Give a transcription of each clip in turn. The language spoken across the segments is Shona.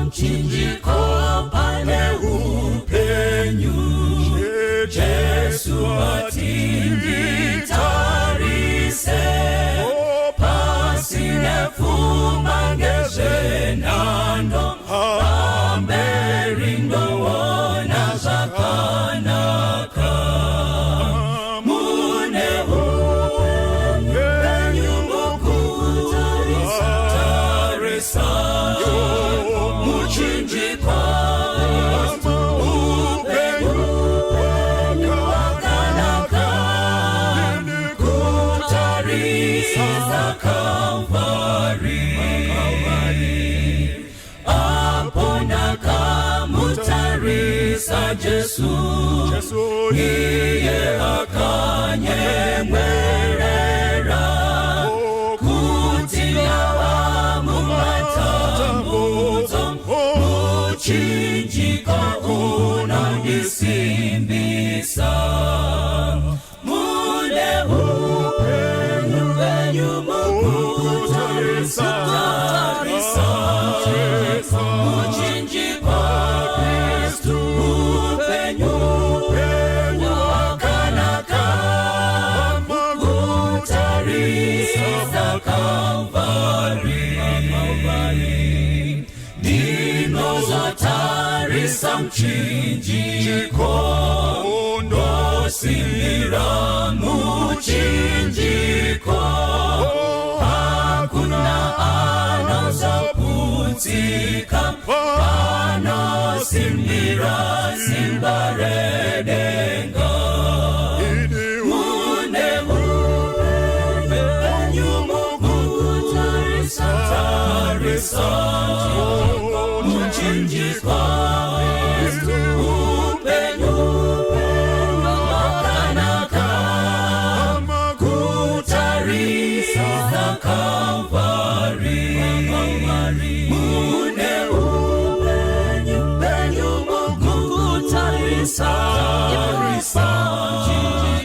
Pamuchinjiko pane upenyu. Jesu ati nditarise, pasine pfuma ngezvenhando, pamberi ndoona zvakanaka. Mune upenyu mukutarisa tarisa muchinjikwa, upenyu wakanaka kutarisa Kalvari. Apo ndakamutarisa Jesu, iye akanyemwerera kuti ndava mumatambudzo, muchinjiko unondisimbisa. Mune upenyu penyu mukutarisa tarisa muchinjikwa, upenyu wakanaka kutarisa Kalvari. Ndinozotarisa muchinjiko, ndosimbira muchinjiko, hakuna anozoputsika panosimbira simba redenga. Mune upenyu mukutarisa tarisa muchinjikwa, upenyu wakanaka kutarisa Kalvari. Mune upenyu penyu mukutarisa tarisa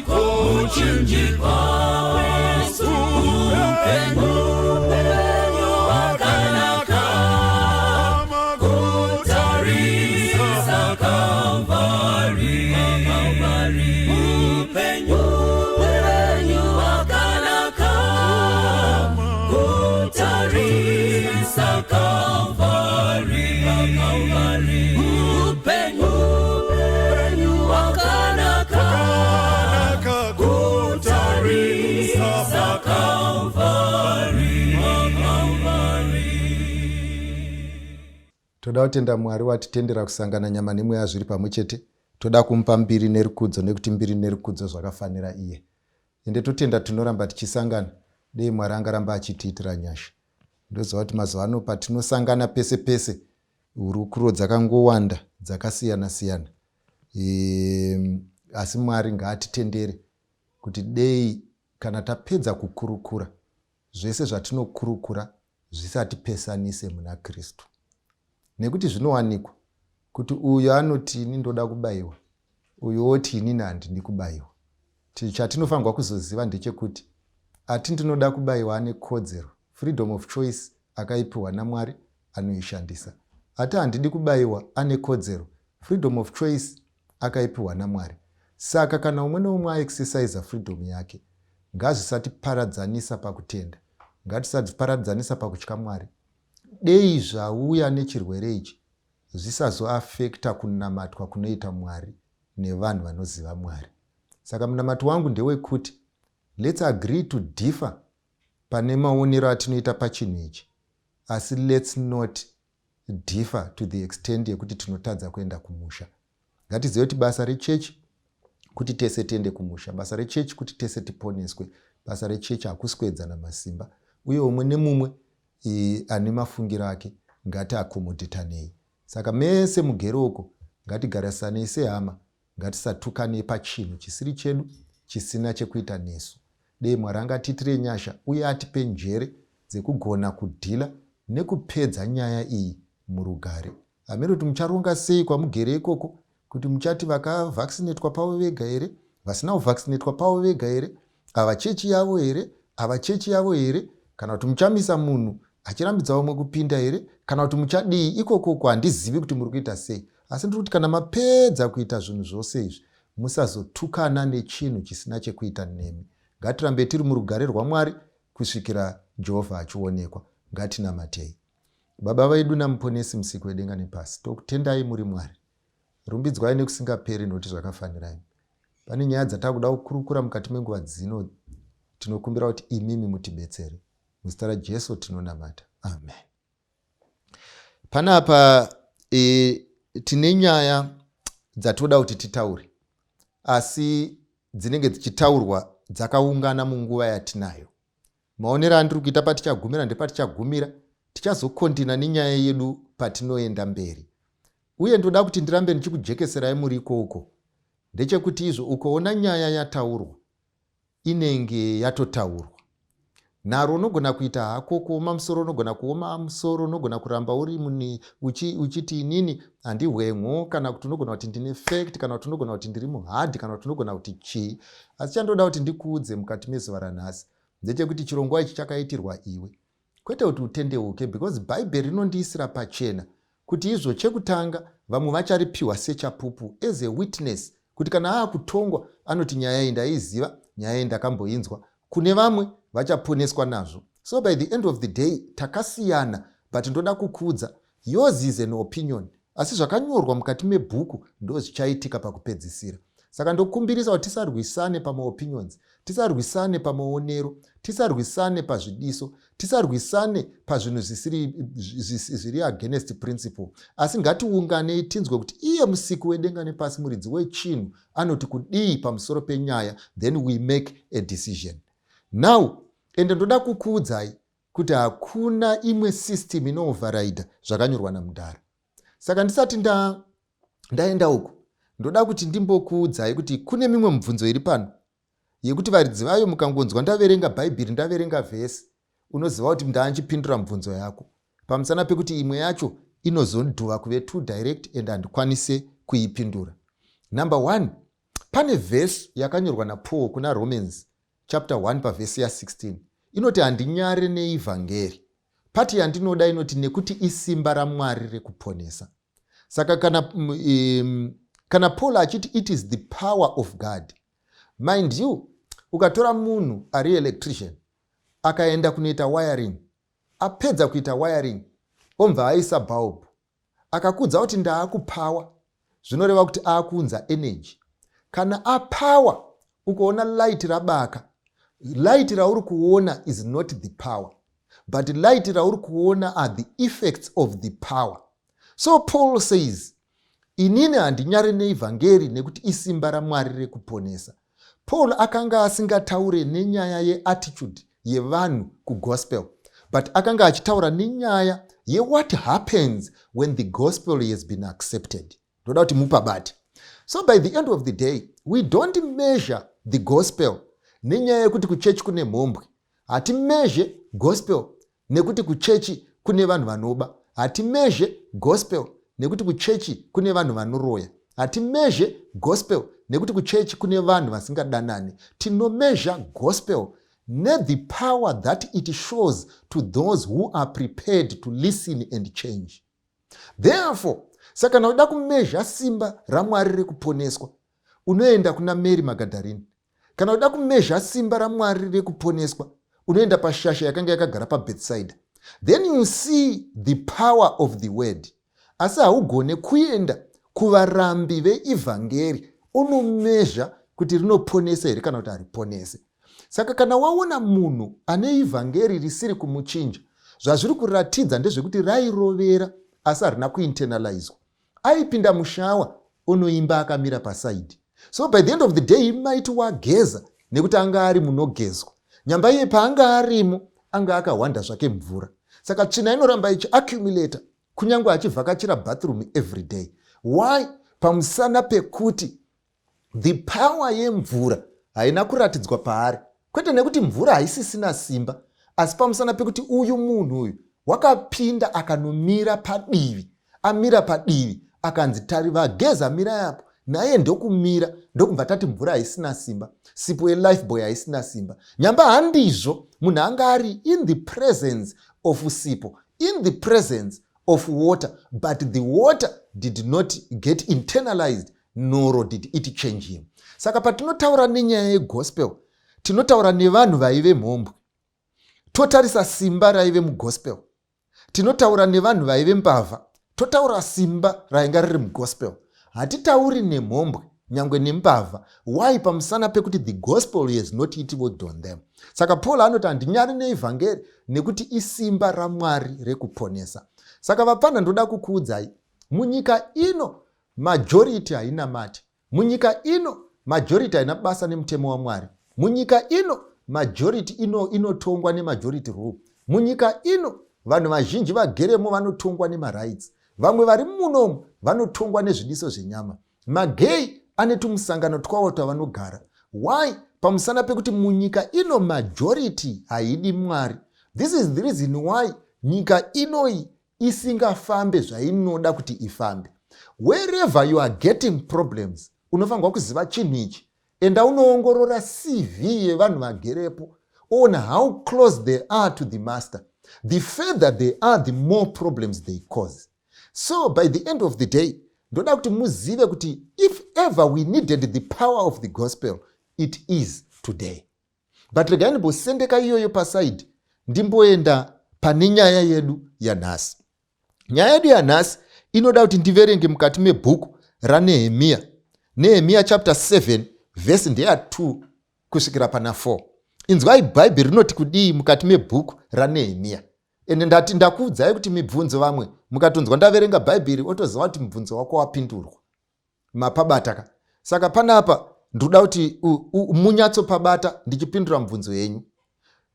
muchinjikwa, upenyu wakanaka kutarisa Kalvari. Upenyu wakanaka kutarisa Kalvari. Upenyu wakanaka kutarisa Kalvari. Toda kutenda Mwari watitendera kusangana nyama nemweya zviri pamwe chete. Toda kumupa mbiri nerukudzo, nekuti mbiri nerukudzo zvakafanira iye. Ende totenda tinoramba tichisangana. Dei Mwari angaramba achitiitira nyasha. Ndoziva kuti mazuva ano patinosangana pese pese, hurukuro dzakangowanda dzakasiyana siyana. Asi Mwari ngaatitendere kuti dei kana tapedza kukurukura, zvese zvatinokurukura zvisatipesanise muna Kristu. Nekuti zvinowanikwa kuti uyu anoti ini ndoda kubayiwa, uyu oti inini handidi kubayiwa. Chatinofanirwa kuzoziva ndechekuti ati ndinoda kubayiwa ane kodzero, freedom of choice akaipiwa naMwari, anoishandisa. Ati handidi kubayiwa ane kodzero, freedom of choice akaipiwa naMwari. Saka kana umwe neumwe aexercisa freedom yake, ngazvisatiparadzanisa pakutenda, ngatisatiparadzanisa pakutya Mwari. Dei zvauya nechirwere ichi zvisazoafekta kunamatwa kunoita Mwari nevanhu vanoziva Mwari. Saka munamato wangu ndewekuti let's agree to differ pane maonero atinoita pachinhu ichi, asi let's not differ to the extent yekuti tinotadza kuenda kumusha. Ngatizive kuti basa rechechi kuti tese tiende kumusha, basa rechechi kuti tese tiponeswe, basa rechechi hakusi kuedzana masimba, uye umwe nemumwe ane mafungiro ake, ngatiakomodetanei. Saka mese mugere uko, ngatigarisanei sehama, ngatisatukanei pachinhu chisiri chedu, chisina chekuita nesu. Dei Mwari angatiitire nyasha uye atipe njere dzekugona kudhila nekupedza nyaya iyi murugare. Hameno kuti mucharonga sei kwamugere ikoko, kuti muchati vakavhaccinatwa pavo vega here, vasina kuvhaccinatwa pavo vega here, ava chechi yavo here, ava chechi yavo here, kana kuti muchamisa munhu. Achirambidza vamwe kupinda here, kana kuti muchadii ikokoko? Handizivi kuti muri kuita sei, asi ndiri kuti kana mapedza kuita zvinhu zvose izvi, musazotukana nechinhu chisina chekuita nemi. Ngatirambe tiri murugare rwaMwari kusvikira Jehovha achionekwa. Ngatinamatei. Baba vedu naMuponesi, Musiki wedenga nepasi, tokutendai muri Mwari. Rumbidzwai nekusingaperi nokuti zvakafanira imi. Pane nyaya dzatakuda kukurukura mukati menguva dzino, tinokumbira kuti imimi mutibetsere. Muzita raJesu tinonamata. Amen. Panapa tine nyaya dzatoda kuti titaure, asi dzinenge dzichitaurwa dzakaungana munguva yatinayo. Maonero andiri kuita, patichagumira ndepatichagumira, tichazokondina nenyaya yedu patinoenda mberi. Uye ndoda kuti ndirambe ndichikujekeserai muri ikoko ndechekuti izvo ukaona nyaya yataurwa, inenge yatotaurwa. Nharo unogona kuita hako kuoma musoro, unogona kuoma musoro, unogona kuramba uri muni uchiti inini handihwengo, kana kuti unogona kuti ndine fact, kana kuti unogona kuti ndiri muhadhi, kana kuti unogona kuti chii. Asi chandoda kuti ndikuudze mukati mezuva ranhasi ndechekuti chirongwa ichi chakaitirwa iwe, kwete kuti utendeuke, because Bhaibheri rinondiisira pachena kuti izvo chekutanga vamwe vacharipiwa sechapupu, as a witness, kuti kana aakutongwa anoti, "Nyaya iyi ndaiziva, nyaya iyi ndakamboinzwa." Kune vamwe vachaponeswa nazvo. So by the end of the day takasiyana, but ndoda kukuudza, yours is an opinion, asi zvakanyorwa mukati mebhuku ndo zvichaitika pakupedzisira. Saka ndokumbirisa kuti tisarwisane pamaopinions, tisarwisane pamaonero, tisarwisane pazvidiso, tisarwisane pazvinhu zvisiri zviri against principle, asi ngatiunganei tinzwe kuti iye Musiki wedenga nepasi, muridzi wechinhu, anoti kudii pamusoro penyaya. Then we make a decision now. Ende ndoda kukuudzai kuti hakuna imwe system inooverrida zvakanyorwa namudhara. Saka ndisati ndaenda uku, ndoda kuti ndimbokuudzai kuti kune mimwe mibvunzo iri pano yekuti varidzi vayo, mukangonzwa ndaverenga Bhaibheri, ndaverenga vhesi, unoziva kuti ndaanchipindura mibvunzo yako, pamusana pekuti imwe yacho inozodhuva kuve too direct and handikwanise kuipindura. Number one, pane vhesi yakanyorwa naPaul kuna Romans chapter 1 pavhesi ya16, inoti, "Handinyare neivhangeri." Part yandinoda inoti, "Nekuti isimba raMwari rekuponesa." Saka kana Paul achiti it is the power of God, mind you, ukatora munhu ari electrician, akaenda kunoita wiring, apedza kuita wiring, omva aisa bulb, akakudza kuti ndaakupower, zvinoreva kuti aakuunza energy. Kana apower, ukaona light rabaka, light rauri kuona is not the power, but light rauri kuona are the effects of the power. So Paul says, "Inini handinyare neivhangeri, nekuti isimba raMwari rekuponesa." Paul akanga asingataure nenyaya yeattitude yevanhu kugospel, but akanga achitaura nenyaya yewhat happens when the gospel has been accepted. Ndoda kuti mupabate. So by the end of the day, we don't measure the gospel nenyaya yekuti kuchechi kune mhombwe. Hatimeasure gospel nekuti kuchechi kune vanhu vanoba. Hatimeasure gospel nekuti kuchechi kune vanhu vanoroya. Hatimeasure gospel nekuti kuchechi kune vanhu vasingadanani. Tinomeasure gospel nethe power that it shows to those who are prepared to listen and change. Therefore, saka kana uda kumeasure simba raMwari rekuponeswa, unoenda kuna Mary Magadharini. Kana uda kumeasure simba raMwari rekuponeswa, unoenda pashasha yakanga yakagara paBethsaida. Then you see the power of the word. Asi haugone kuenda kuvarambi veivhangeri unomeasure kuti rinoponesa here kana kuti hariponese. Saka kana waona munhu ane ivhangeri risiri kumuchinja, zvazviri kuratidza ndezvekuti rairovera asi harina kuinternalizwa. Aipinda mushower, unoimba akamira paside. So by the end of the day maiti wageza nekuti anga ari munogezwa, nyamba iye paanga arimo anga akahwanda zvake mvura. Saka tsvina inoramba ichiaccumulata kunyange achivhakachira bathroom every day. Why? Pamusana pekuti the power yemvura haina kuratidzwa paari, kwete nekuti mvura haisisina simba, asi pamusana pekuti uyu munhu uyu wakapinda akanomira padivi. Amira padivi, akanzi, "Tari vageza, mirai apo." Naiye ndokumira, ndokubva tati mvura haisina simba, sipo yelife boy haisina simba. Nyamba handizvo, munhu anga ari in the presence of sipo, in the presence of water, but the water did not get internalized, nor did it change him. Saka patinotaura nenyaya yegospel, tinotaura nevanhu vaive mhombwe, totarisa simba raive mugospel. Tinotaura nevanhu vaive mbavha, totaura simba rainga riri mugospel. Hatitauri nemhombwe nyangwe nembavha. Why? Pamusana pekuti the gospel has not yet worked on them. Saka Paul anoti, "Handinyari neivhangeri, nekuti isimba raMwari rekuponesa." Saka vapfana, ndoda kukuudzai, munyika ino majority hainamati. Munyika ino majority haina basa nemutemo waMwari. Munyika ino majority ino inotongwa nemajority rule. Munyika ino vanhu vazhinji vageremo vanotongwa nemarights. Vamwe vari munomu vanotongwa nezvidiso zvenyama. Magay ane tumusangano twawo twavanogara. Why? Pamusana pekuti munyika ino majority haidi Mwari. This is the reason why nyika inoi isingafambe zvainoda kuti ifambe. Wherever you are getting problems, unofanirwa kuziva chinhu ichi. Enda unoongorora CV yevanhu vagerepo, oona how close they are to the master. The further they are, the more problems they cause. So by the end of the day, ndoda kuti muzive kuti if ever we needed the power of the gospel, it is today. But regai ndimbosendeka iyoyo paside, ndimboenda pane nyaya yedu yanhasi. Nyaya yedu yanhasi inoda kuti ndiverenge mukati mebhuku raNehemiya, Nehemiya chapter 7, vhesi ndeya2 kusvikira pana 4. Inzwai Bhaibheri rinoti kudii mukati mebhuku raNehemiya. Ende ndati ndakuudzai kuti mibvunzo, vamwe mukatonzwa ndaverenga Bhaibheri, otoziva kuti mubvunzo wako wapindurwa. Mapabata ka? Saka panapa ndoda kuti munyatsopabata ndichipindura mubvunzo yenyu.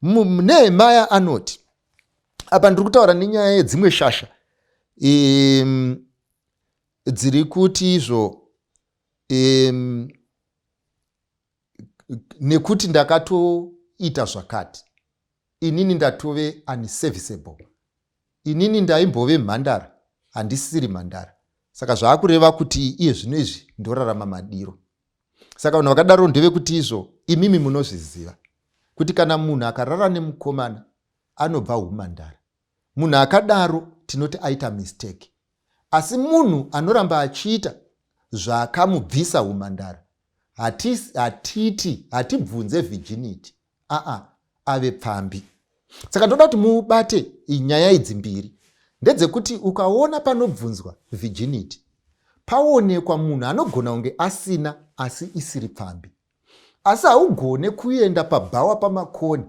Nehemaya anoti, apa ndiri kutaura nenyaya yedzimwe shasha dziri kuti izvo, nekuti ndakatoita zvakati, inini ndatove unserviceable, inini ndaimbove mhandara, handisiri mhandara. Saka zvaakureva kuti iye zvino izvi ndorarama madiro. Saka vanhu vakadaro ndevekuti izvo, imimi munozviziva kuti kana munhu akarara nemukomana anobva umhandara. Munhu akadaro tinoti aita mistake. Asi munhu anoramba achiita zvakamubvisa umhandara, hatiti hatibvunze virginity, aa, ave pfambi. Saka ndoda kuti mubate nyaya idzi mbiri. Ndedzekuti ukaona panobvunzwa virginity, paonekwa munhu anogona kunge asina asi isiri pfambi. Asi haugone kuenda pabhawa pamakoni,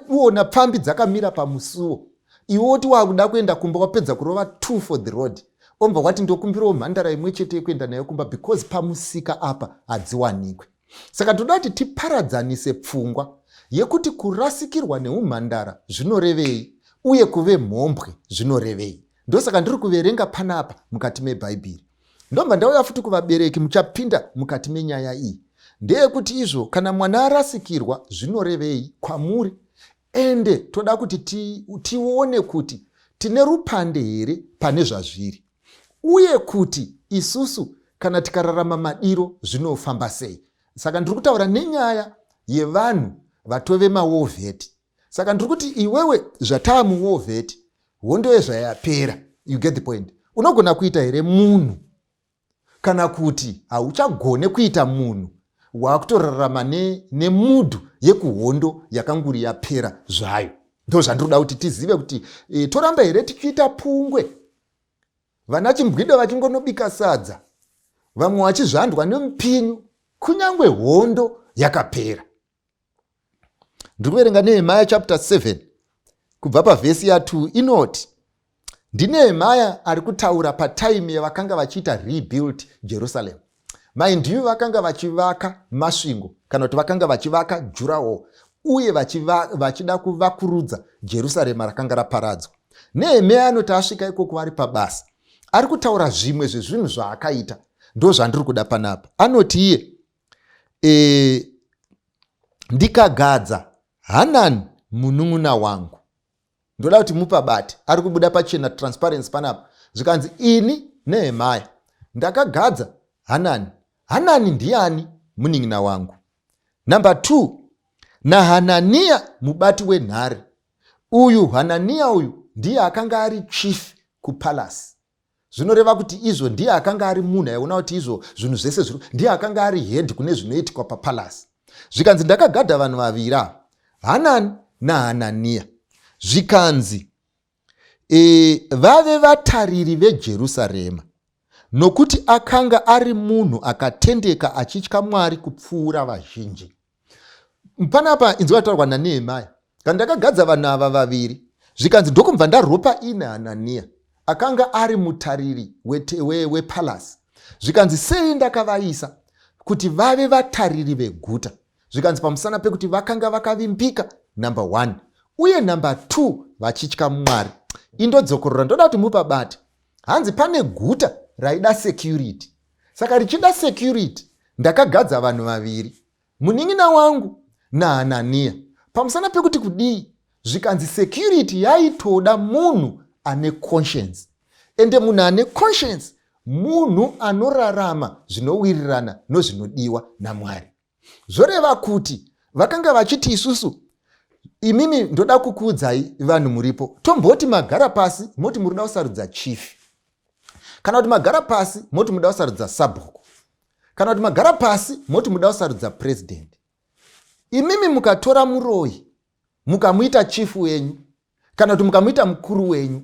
oona pfambi dzakamira pamusuwo, iwe woti wakuda kuenda kumba, wapedza kurova two for the road, ombva wati, "Ndokumbirawo mhandara imwe chete yekuenda nayo kumba," because pamusika apa hadziwanikwe. Saka toda kuti tiparadzanise pfungwa yekuti kurasikirwa neumhandara zvinorevei uye kuve mhombwe zvinorevei. Ndosaka ndiri kuverenga panapa mukati meBhaibheri. Ndobva ndauya futi kuvabereki muchapinda mukati menyaya iyi. Ndeyekuti izvo, kana mwana arasikirwa zvinorevei kwamuri? Ende toda kuti tione kuti tine rupande here pane zvazviri, uye kuti isusu kana tikararama madiro zvinofamba sei. Saka ndiri kutaura nenyaya yevanhu vatove mawar vet. Saka ndiri kuti iwewe, zvataa muwar vet, hondo yezvayapera, you get the point? Unogona kuita here munhu, kana kuti hauchagone kuita munhu, waakutorarama nemudhu yekuhondo yakanguri yapera zvayo? Ndo zvandinoda kuti tizive kuti toramba here tichiita pungwe, vana chimbwido vachingonobika sadza, vamwe vachizvandwa nemupinyu, kunyange hondo yakapera. Ndiri kuverenga Nehemaya chapter 7 kubva pavhesi ya2. Inoti, ndiNehemaya ari kutaura patime yavakanga vachiita rebuild Jerusalem. Mind you, vakanga vachivaka masvingo, kana kuti vakanga vachivaka durawall, uye vachida kuvakurudza Jerusarema rakanga raparadzwa. Nehemia anoti asvika ikoko, vari pabasa, ari kutaura zvimwe zvezvinhu zvaakaita. Ndo zvandiri kuda panapa. Anoti iye, "Ndikagadza Hanani munun'una wangu." Ndoda kuti mupabate, ari kubuda pachena, transparency panapa. Zvikanzi, "Ini Nehemaya ndakagadza Hanani. Hanani ndiani? Munin'ina wangu. Number 2, naHananiya mubati wenhare. Uyu Hananiya uyu ndiye akanga ari chief kupalace. Zvinoreva kuti izvo ndiye akanga ari munhu aiona kuti izvo zvinhu zvese zviri, ndiye akanga ari head kune zvinoitikwa papalace. Zvikanzi ndakagadha vanhu vaviri ava, Hanani naHananiya. Zvikanzi vave vatariri veJerusarema, nokuti akanga ari munhu akatendeka achitya Mwari kupfuura vazhinji. Panapa inzwa yataurwa naNehemaya, kana ndakagadza vanhu ava vaviri, zvikanzi ndokubva ndaropa ine Hananiya akanga ari mutariri wepalasi. Zvikanzi sei ndakavaisa kuti vave vatariri veguta? Zvikanzi pamusana pekuti vakanga vakavimbika, number 1, uye number 2, vachitya Mwari. Indodzokorora, ndoda kuti mupabate. Hanzi pane guta raida security, saka richida security ndakagadza vanhu vaviri, munin'ina wangu naHananiya, pamusana pekuti kudii? Zvikanzi security yaitoda munhu ane conscience, ende munhu ane conscience munhu anorarama zvinowirirana nozvinodiwa naMwari. Zvoreva kuti vakanga vachiti isusu, imimi ndoda kukuudzai vanhu muripo, tomboti magara pasi moti muri kuda kusarudza chief, kana kuti magara pasi moti muda kusarudza sabhuku, kana kuti magara pasi moti muda kusarudza president. Imimi mukatora muroyi mukamuita chief wenyu, kana kuti mukamuita mukuru wenyu,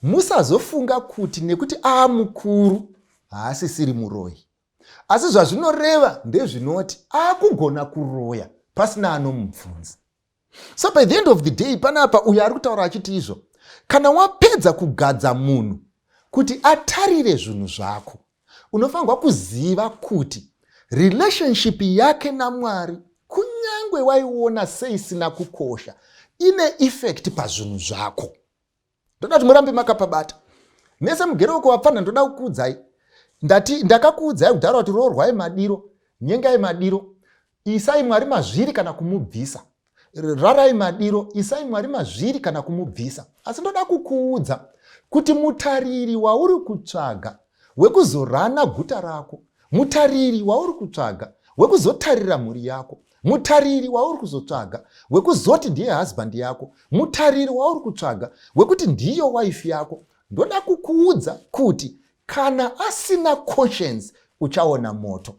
musazofunga kuti nekuti aamukuru haasisiri muroyi. Asi zvazvinoreva ndezvinoti akugona kuroya pasina anomubvunza. So by the end of the day, panapa uyo ari kutaura achiti izvo, kana wapedza kugadza munhu kuti atarire zvinhu zvako, unofanirwa kuziva kuti relationship yake naMwari, kunyange waiona seisina kukosha, ine effect pazvinhu zvako. Ndoda kuti murambe makapabata mese mugere uko vapfanha. Ndoda kukuudzai, ndati ndakakuudzai kudhara kuti roorwai madiro, nyengai madiro, isai Mwari mazviri kana kumubvisa. Rarai madiro, isai Mwari mazviri kana kumubvisa. Asi ndoda kukuudza kuti mutariri wauri kutsvaga wekuzorana guta rako, mutariri wauri kutsvaga wekuzotarira mhuri yako, mutariri wauri kuzotsvaga wekuzoti ndiye husband yako, mutariri wauri kutsvaga wekuti ndiyo wife yako, ndoda kukuudza kuti kana asina conscience uchaona moto.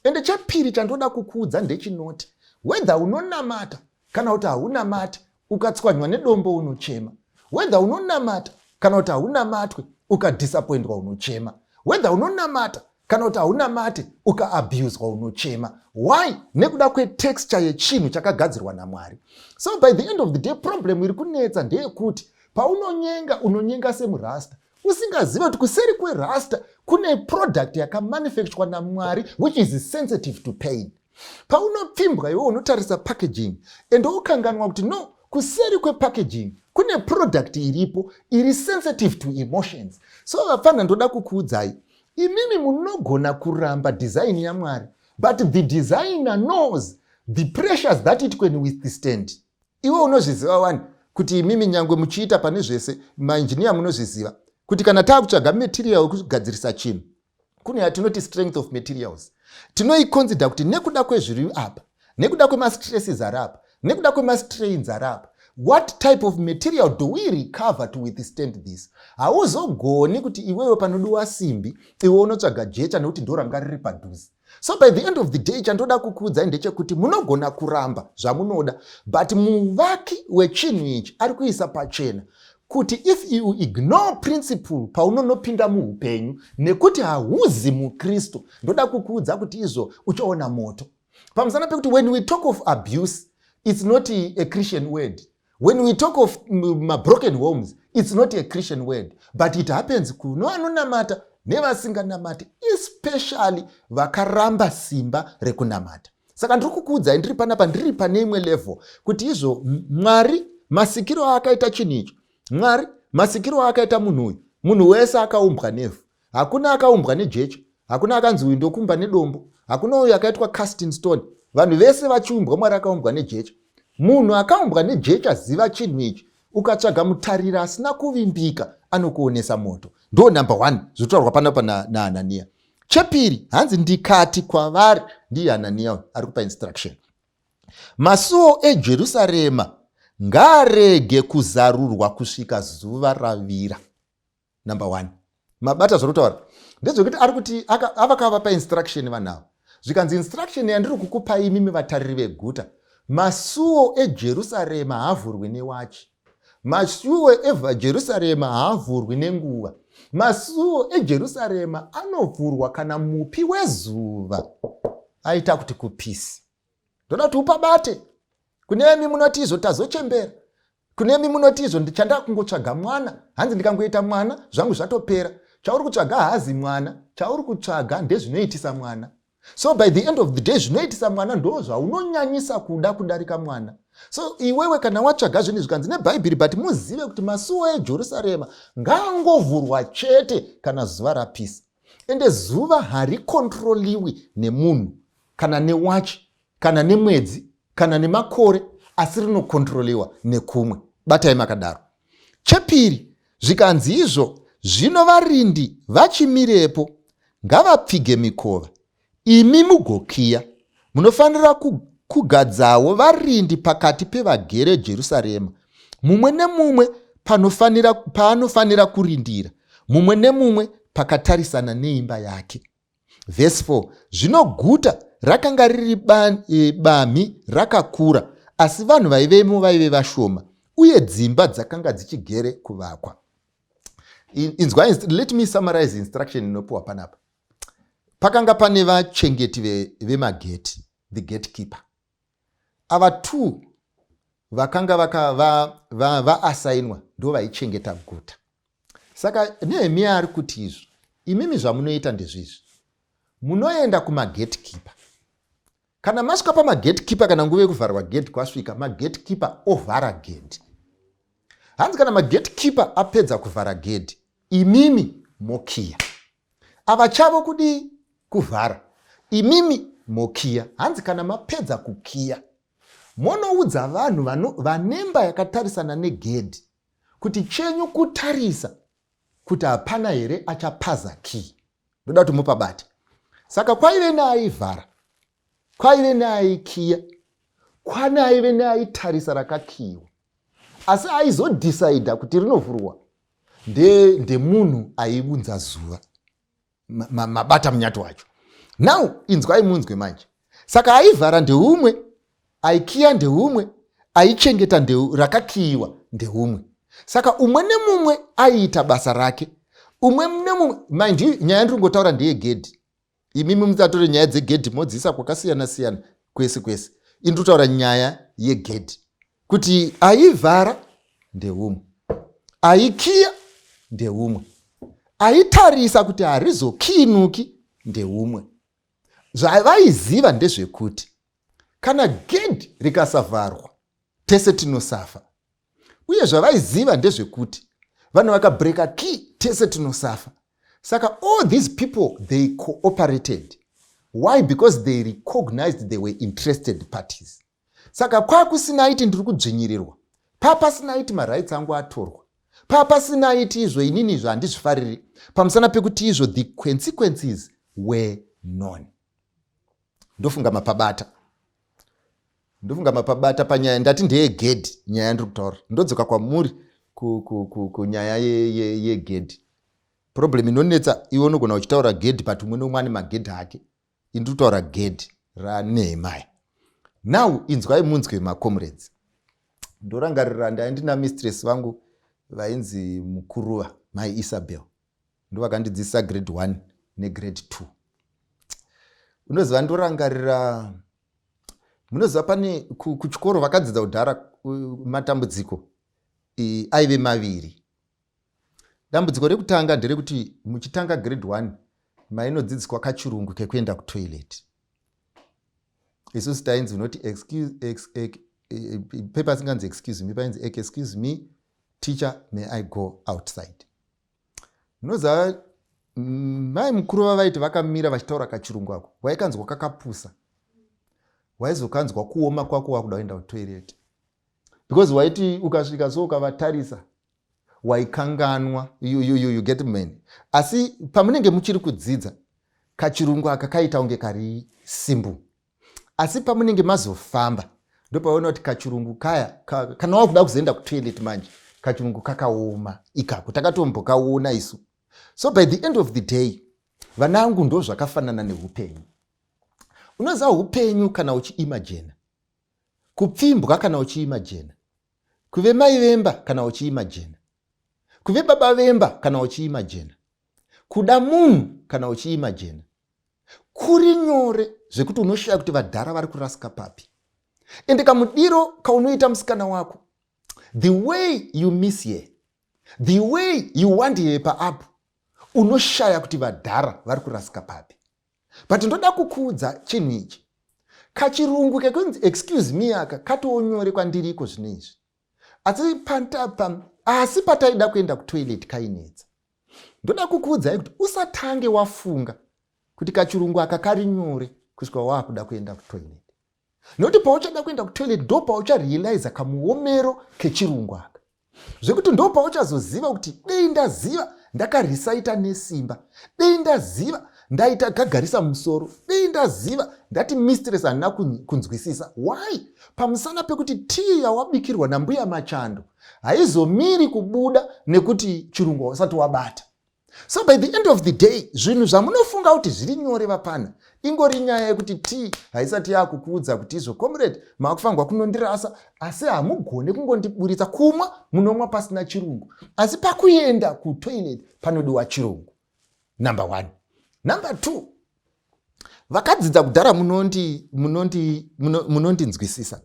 Ende chepiri chandoda kukuudza ndechinoti, whether unonamata kana kuti haunamati, ukatswanywa nedombo unochema. Whether unonamata kana kuti haunamatwe, ukadisappointwa unochema. Whether unonamata kana kuti haunamate, ukaabuswa unochema. Why? Nekuda kwetexture yechinhu chakagadzirwa naMwari. So by the end of the day, problem iri kunetsa ndeyekuti paunonyenga, unonyenga semurasta usingazive kuti kuseri kwerasta kune product yakamanufacturwa naMwari which is sensitive to pain. Paunopfimbwa iwe unotarisa packaging and wokanganwa kuti no, kuseri kwepackaging kune product iripo iri sensitive to emotions. So vapfana, ndoda kukuudzai, imimi munogona kuramba design yaMwari, but the designer knows the pressures that it can withstand. Iwe unozviziva wani kuti imimi nyangwe muchiita pane zvese, mainjiniya munozviziva kuti kana taakutsvaga material wekugadzirisa chinhu, kune yatinoti strength of materials. Tinoiconsider kuti nekuda kwezviri apa, nekuda kwemastresses ari apa, nekuda kwemastrains ari apa, what type of material do we recover to withstand this? Hauzogoni kuti iwewe panodiwa simbi iwe unotsvaga jecha nekuti ndo ranga riri padhuze. So by the end of the day, chandoda kukuudzai ndechekuti munogona kuramba zvamunoda, but muvaki wechinhu ichi ari kuisa pachena kuti if you ignore principle paunonopinda muupenyu nekuti hauzi muKristu, ndoda kukuudza kuti izvo uchaona moto. Pamusana pekuti when we talk of abuse, it's not a Christian word. When we talk of mabroken homes, it's not a Christian word, but it happens kuno anonamata nevasinganamati, especially vakaramba simba rekunamata. Saka ndiri kukuudzai ndiri panapa, ndiri pane imwe level, kuti izvo Mwari masikiro aakaita chinhu icho, Mwari masikiro aakaita munhu uyu, munhu wese akaumbwa nevhu. Hakuna akaumbwa nejecha, hakuna akanzi uyu ndokumba nedombo, hakuna uyu akaitwa cast in stone. Vanhu vese vachiumbwa, Mwari akaumbwa nejecha. Munhu akaumbwa nejecha, ziva chinhu ichi, ukatsvaga mutariri asina kuvimbika anokuonesa moto. Ndo number 1 zvinotaurwa panapa naHananiya. Chepiri, hanzi ndikati kwavari, ndiye Hananiya ari kupa instruction, masuo eJerusarema ngaarege kuzarurwa kusvika zuva ravira. Number one, mabata zviri kutaura ndezvekuti ari kuti avakavapa instruction vanhu ava, zvikanzi instruction yandiri kukupai imimi vatariri veguta, masuo eJerusarema haavhurwi newachi, masuo eJerusarema haavhurwi nenguva, masuo eJerusarema anovhurwa kana mupi wezuva aita kuti kupisi. Ndoda kuti upabate. Kunemi munoti izvo tazochembera, kunemi munoti izvo ndichanda kungotsvaga mwana, hanzi ndikangoita mwana zvangu zvatopera. Chauri kutsvaga hazi mwana, chauri kutsvaga ndezvinoitisa mwana. So by the end of the day, zvinoitisa mwana ndo zvaunonyanyisa kuda kudarika mwana. So iwewe kana watsvaga zvinhu, zvikanzi neBhaibheri, but muzive kuti masuo eJerusarema ngaangovhurwa chete kana zuva rapisa. Ende zuva harikontroliwi nemunhu, kana newachi, kana nemwedzi, kana nemakore, asi rinokontroliwa nekumwe. Batai makadaro. Chepiri, zvikanzi izvo zvino varindi vachimirepo ngavapfige mikova, imi mugokiya. Munofanira kugadzawo varindi pakati pevagere Jerusarema, mumwe nemumwe paanofanira kurindira, mumwe nemumwe pakatarisana neimba yake. Vhesi 4, zvino guta rakanga riri bamhi rakakura, asi vanhu vaivemo vaive vashoma, uye dzimba dzakanga dzichigere kuvakwa. Inzwa, let me summarize instruction inopiwa panapa. Pakanga pane vachengeti vemageti, the gatekeeper. Ava two vakanga vaasainwa ndo vaichengeta guta. Saka Nehemiya ari kuti izvo imimi zvamunoita ndezvizvi: munoenda kumagatekeeper. Kana masvika pamagatekeeper, kana nguva yekuvharwa gate kwasvika, magatekeeper ovhara gate. Hanzi kana magatekeeper apedza kuvhara gate, imimi mokiya. Ava chavo kudii? Kuvhara. Imimi mokiya. Hanzi kana mapedza kukiya, monoudza vanhu vanemba yakatarisana negedhi kuti chenyu kutarisa kuti hapana here achapaza key. Ndoda kuti mupabate. Saka kwaive neaivhara, kwaive neaikiya, kwane aive neaitarisa rakakiyiwa, asi aizodhisaidha kuti rinovhurwa ndemunhu aiunza zuva. Mabata munyato wacho? Now inzwai munzwe manje. Saka aivhara ndeumwe, aikiya ndeumwe, aichengeta rakakiyiwa ndeumwe. Saka umwe nemumwe aiita basa rake, umwe nemumwe. Mind you, nyaya ndiri kungotaura ndeyegedhi. Imimi musatore nyaya dzegedhi modziisa kwakasiyana siyana kwese kwese. Ini ndiri nyaya yegedhi, kuti aivhara ndeumwe, aikiya ndeumwe, aitarisa kuti harizokiinuki ndeumwe. Zvavaiziva ndezvekuti kana gedhi rikasavharwa, tese tinosafa. Uye zvavaiziva ndezvekuti vanhu vakabreka key, tese tinosafa. Saka all these people, they cooperated. Why? Because they recognized they were interested parties. Saka kwakusina aiti ndiri kudzvinyirirwa, papasina aiti marights angu atorwa, papasina aiti izvo inini izvo handizvifariri, pamusana pekuti izvo the consequences were known. Ndofunga mapabata, ndofunga mapabata panyaya ndati ndeyegedhi. Nyaya ndiri kutaura, ndodzoka kwamuri kunyaya yegedhi. Problem inonetsa, iwe unogona uchitaura gedhi, but umwe neumwe ane magedhi ake. Indiri kutaura gedhi raNehemaya. Now inzwai munzwe, macomrades. Ndorangarira ndai ndina mistress vangu vainzi Mukuruva, Mai Isabel, ndo vakandidzidzisa grade 1 negrade 2. Unoziva, ndorangarira, munoziva pane kuchikoro vakadzidza kudhara, matambudziko aive maviri. Dambudziko rekutanga nderekuti muchitanga grade 1 mainodzidziswa kachirungu kekuenda kutoilet. Isusu tainzi unoti excuse, ex, ex, pepa asinganzi "Excuse me", painzi "Excuse me, teacher, may I go outside?" Munoziva, mai mukuru vavaiti vakamira vachitaura kachirungu ako, waikanzwa kakapusa, waizokanzwa kuoma kwako wakuda kuenda kutoilet, because waiti ukasvika so ukavatarisa waikanganwa. You get man. Asi pamunenge muchiri kudzidza, Kachirungu aka kaita kunge kari simple, asi pamunenge mazofamba ndopaona kuti kachirungu kaya kana wakuda kuzoenda kutoilet manje, kachirungu kakaoma ikako, takatombokaona isu. So by the end of the day, vanangu, ndo zvakafanana neupenyu. Unoziva, upenyu kana uchiimagina kupfimbwa, kana uchiimagina kuve mai vemba, kana uchiimagina kuve baba vemba, kana uchiimagina kuda munhu, kana uchiimagina, kuri nyore zvekuti unoshaya kuti vadhara vari kurasika papi. Ende kamudiro kaunoita musikana wako, the way you miss her, the way you want her paapp, unoshaya kuti vadhara vari kurasika papi. But ndoda kukuudza chinhu ichi: kachirungu kekunzi "excuse me" aka katoonyore kwandiriko zvino izvi, asi pantapa, asi pataida kuenda kutoilet kainetsa. Ndoda kukuudzai kuti usatange wafunga kuti kachirungu aka kari nyore kusvika waakuda kuenda kutoilet, nokuti pauchada kuenda kutoilet ndo paucharealiza kamuomero kechirungu aka, zvekuti ndo pauchazoziva kuti dei ndaziva ndakarisaita nesimba, dei ndaziva ndaita gagarisa musoro, dei ndaziva ndati mistress handina kunzwisisa. Why? Pamusana pekuti tii yawabikirwa nambuya Machando haizomiri kubuda nekuti chirungu hausati wabata. So by the end of the day, zvinhu zvamunofunga kuti zviri nyore, vapana, ingori nyaya yekuti tii haisati yakukuudza kuti izvo, comrade, maakufanirwa kunondirasa, asi hamugone kungondiburitsa. Kumwa munomwa pasina chirungu, asi pakuenda kutoilet panodiwa chirungu. Number one. Number two, vakadzidza kudhara munondinzwisisa.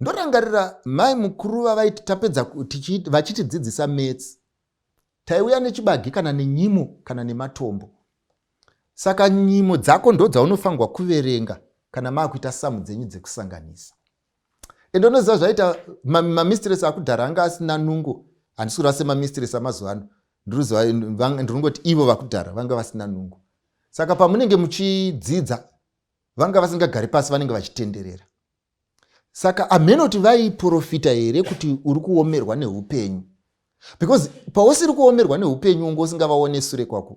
Ndorangarira mai mukuru vavaiti tapedza vachitidzidzisa maths, taiuya nechibagi kana nenyimo kana nematombo. Saka nyimo dzako ndo dzaunofanirwa kuverenga kana maakuita samu dzenyu dzekusanganisa. Ende unoziva zvaita mamistress akudhara anga asina nungo. Handisi kureva semamistress amazuva ano, ndinongoti ivo vakudhara vanga vasina nungo. Saka pamunenge muchidzidza vanga vasingagari pasi, vanenge vachitenderera. Saka amenoti vaiprofita here kuti uri kuomerwa neupenyu? Because pausiri kuomerwa neupenyu unge usingavaone sure kwako.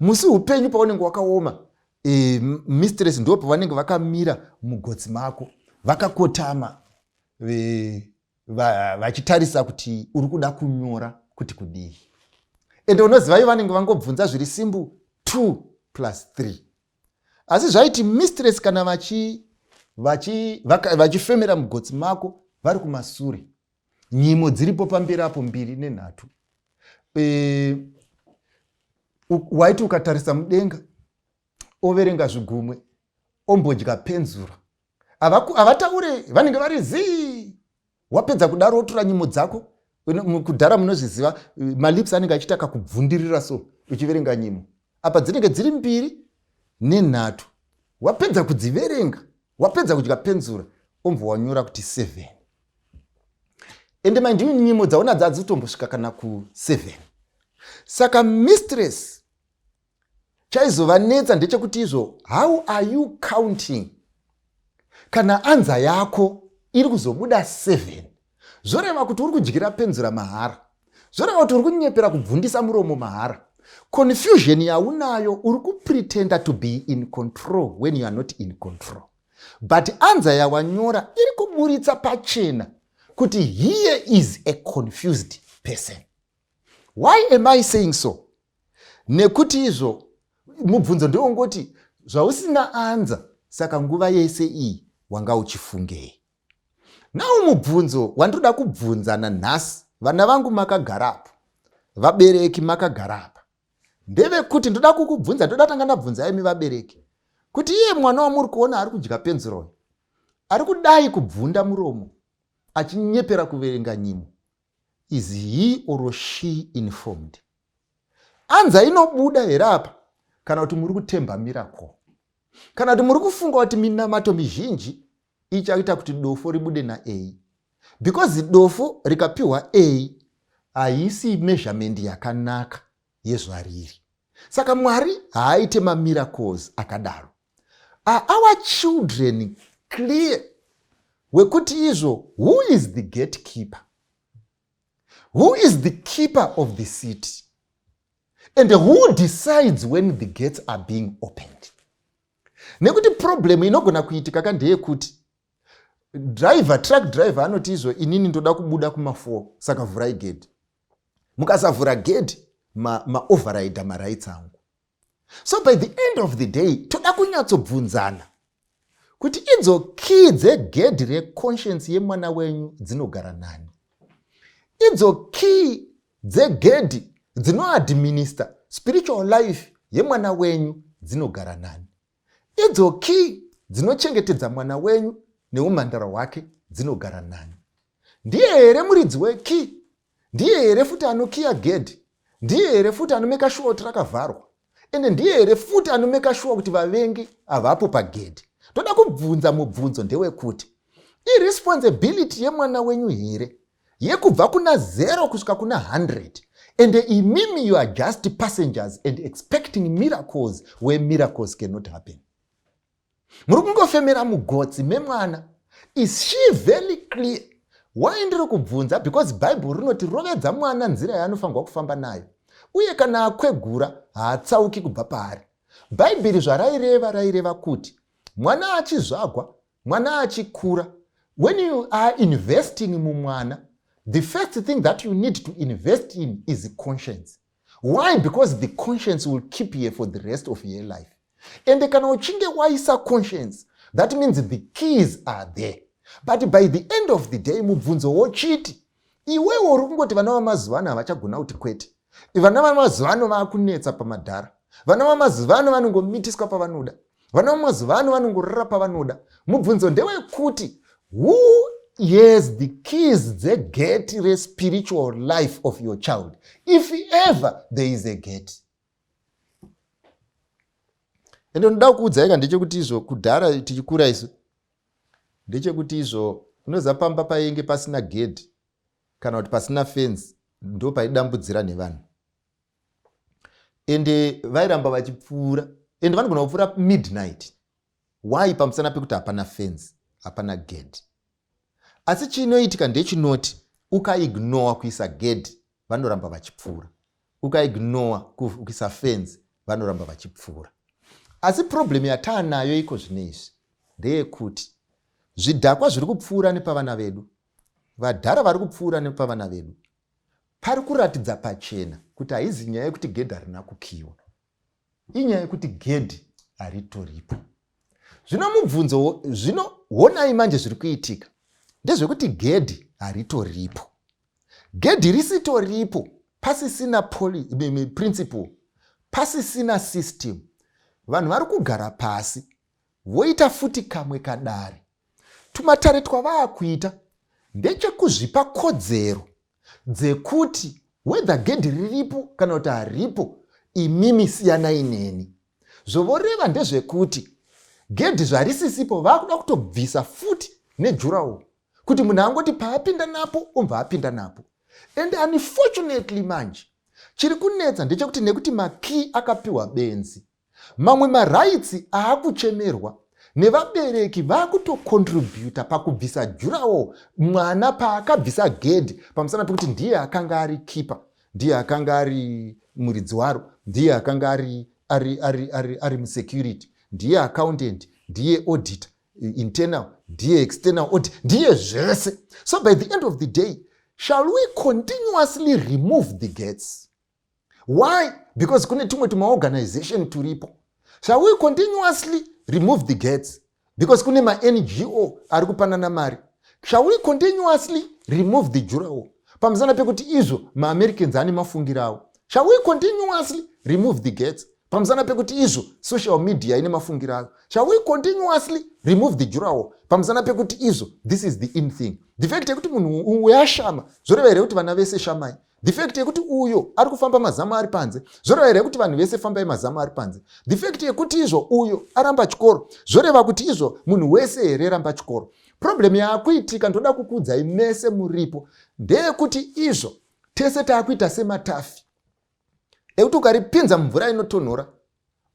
Musi upenyu paunenge wakaoma, mistress ndo pavanenge vakamira mugotsi mako vakakotama, vachitarisa kuti uri kuda kunyora kuti kudii. Ende unoziva ivo vanenge vangobvunza zviri simple, 2 plus 3. Asi zvaiti mistress kana vachifemera mugotsi mako vari kumasure, nyimo dziripo pamberi apo, mbiri nenhatu, waiti ukatarisa mudenga, overenga zvigumwe, ombodya penzura, havataure, vanenge vari zii. Wapedza kudaro wotora nyimo dzako. Kudhara munozviziva, malips anenge achiita kakubvundirira, so uchiverenga nyimo apa dzinenge dziri mbiri nenhatu. Wapedza kudziverenga, wapedza kudya penzura, ombva wanyora kuti 7. Ende mind, nyimo dzaona dzadzitombosvika kana ku7. Saka mistress chaizovanetsa ndechekuti izvo, how are you counting kana answer yako iri kuzobuda 7? Zvoreva kuti uri kudyira penzura mahara, zvoreva kuti uri kunyepera kubvundisa muromo mahara. Confusion yaunayo, uri kupretenda to be in control when you are not in control. But answer yawanyora iri kuburitsa pachena kuti here is a confused person. Why am I saying so? Nekuti izvo mubvunzo ndewongoti zvausina answer, saka nguva yese iyi wanga uchifungei? Nawo mubvunzo wandoda kubvunza nanhasi, vana vangu makagarapo, vabereki makagarapa, ndevekuti ndoda kukubvunza, ndoda tanga ndabvunza imi vabereki kuti iye mwana wamuri kuona ari kudya penzura, ari kudai kubvunda muromo achinyepera kuverenga nyimo, is he or she informed? Answer inobuda here apa, kana kuti muri kutemba miracle, kana kuti muri kufunga kuti minamato mizhinji ichaita kuti dofo ribude na A? Because dofo rikapiwa A haisi measurement yakanaka yezvariri. Saka Mwari haaite mamiracles akadaro. Are our children clear wekuti izvo, who is the gatekeeper, who is the keeper of the city? And who decides when the gates are being opened? Nekuti problem inogona kuitika ka ndeyekuti driver, truck driver anoti izvo, "Inini ndoda kubuda kuma4, saka vhurai gedhi. Mukasavhura gedhi, maoverride marights angu." So by the end of the day, toda kunyatsobvunzana kuti idzo key dzegedhi reconscience yemwana wenyu dzinogara nani? Idzo key dzegedhi dzinoadminister spiritual life yemwana wenyu dzinogara nani? Idzo key dzinochengetedza mwana wenyu neumhandara hwake dzinogara nani? Ndiye here muridzi wekey? Ndiye here futi anokiya gedhi? Ndiye here futi anomake sure kuti rakavharwa? Ende ndiye here futi anomake sure kuti vavengi havapo pagedhi? Toda kubvunza mubvunzo ndewekuti, iresponsibility yemwana wenyu here yekubva kuna 0 kusvika kuna 100, and imimi you are just passengers and expecting miracles where miracles cannot happen? Muri kungofemera mugotsi memwana. Is she very clear? Why ndiri kubvunza? Because Bhaibheri rinoti, "Rovedza mwana nzira yaanofanirwa kufamba nayo, uye kana akwegura haatsauki kubva paari." Bhaibheri zvaraireva, raireva kuti mwana achizvagwa, mwana achikura, when you are investing mumwana, the first thing that you need to invest in is conscience. Why? Because the conscience will keep here for the rest of your life. Ende kana uchinge waisa conscience, that means the keys are there. But by the end of the day, mubvunzo wochiti, iwewo uri kungoti vana vamazuva ano havachagona kuti kwete, vana vamazuva ano vaakunetsa pamadhara, vana vamazuva ano vanongomitiswa pavanoda, vana vamazuva ano vanongorara pavanoda. Mubvunzo ndewekuti, who has the keys dzegate respiritual life of your child, if ever there is a gate? Ende ndoda kuudzai ka, ndechekuti izvo, kudhara tichikura isu, ndechekuti izvo, unoziva pamba painge pasina gedhi kana kuti pasina fenzi, ndo paidambudzira nevanhu, ende vairamba vachipfuura, ende vanogona kupfuura midnight. Why? Pamusana pekuti hapana fenzi, hapana gedhi. Asi chinoitika ndechinoti, ukaignora kuisa gedhi, vanoramba vachipfuura. Ukaignora kuisa fenzi, vanoramba vachipfuura. Asi problem yataanayo iko zvino izvi ndeyekuti zvidhakwa zviri kupfuura nepavana vedu, vadhara vari kupfuura nepavana vedu. Pari kuratidza pachena kuti haizi nyaya yekuti gedhi harina kukiwa, inyaya yekuti gedhi haritoripo. Zvino mubvunzo, zvino honai manje, zviri kuitika ndezvekuti gedhi haritoripo. Gedhi risitoripo, pasisina principle, pasisina system, vanhu vari kugara pasi voita futi kamwe kadare. Tumatare twavaakuita ndechekuzvipa kodzero dzekuti whether gedhi riripo kana kuti haripo, imimi siyanai neni. Zvovoreva ndezvekuti gedhi zvarisisipo, vaakuda kutobvisa futi nedurawall, kuti munhu angoti paapinda napo obva apinda napo. And unfortunately manje chiri kunetsa ndechekuti, nekuti makey akapiwa benzi, mamwe marights aakuchemerwa nevabereki vaakutocontributa pakubvisa durawall. Mwana paakabvisa gedhi, pamusana pekuti ndiye akanga ari keeper, ndiye akanga ari muridzi waro, ndiye akanga ari musecurity, ndiye accountant, ndiye auditor internal, ndiye external audit, ndiye zvese. So by the end of the day, shall we continuously remove the gates? Why? Because kune tumwe tumaorganization turipo. Shall we continuously remove the gates because kune maNGO ari kupanana mari? Shall we continuously remove the durawall pamusana pekuti izvo maAmericans ane mafungiro avo? Shall we continuously remove the gates pamusana pekuti izvo social media ine mafungiro ayo? Shall we continuously remove the durawall pamusana pekuti izvo this is the in thing? The fact yekuti munhu uyashama zvoreva here kuti vana vese shamai? The fact yekuti uyo ari kufamba mazamu ari panze zvoreva here kuti vanhu vese fambai mazamu ari panze? The fact yekuti izvo uyo aramba chikoro zvoreva kuti izvo munhu wese here ramba chikoro? Problem yaakuitika, ndoda kukuudzai mese muripo, ndeyekuti izvo tese taakuita sematafi ekuti ukaripinza mumvura inotonhora,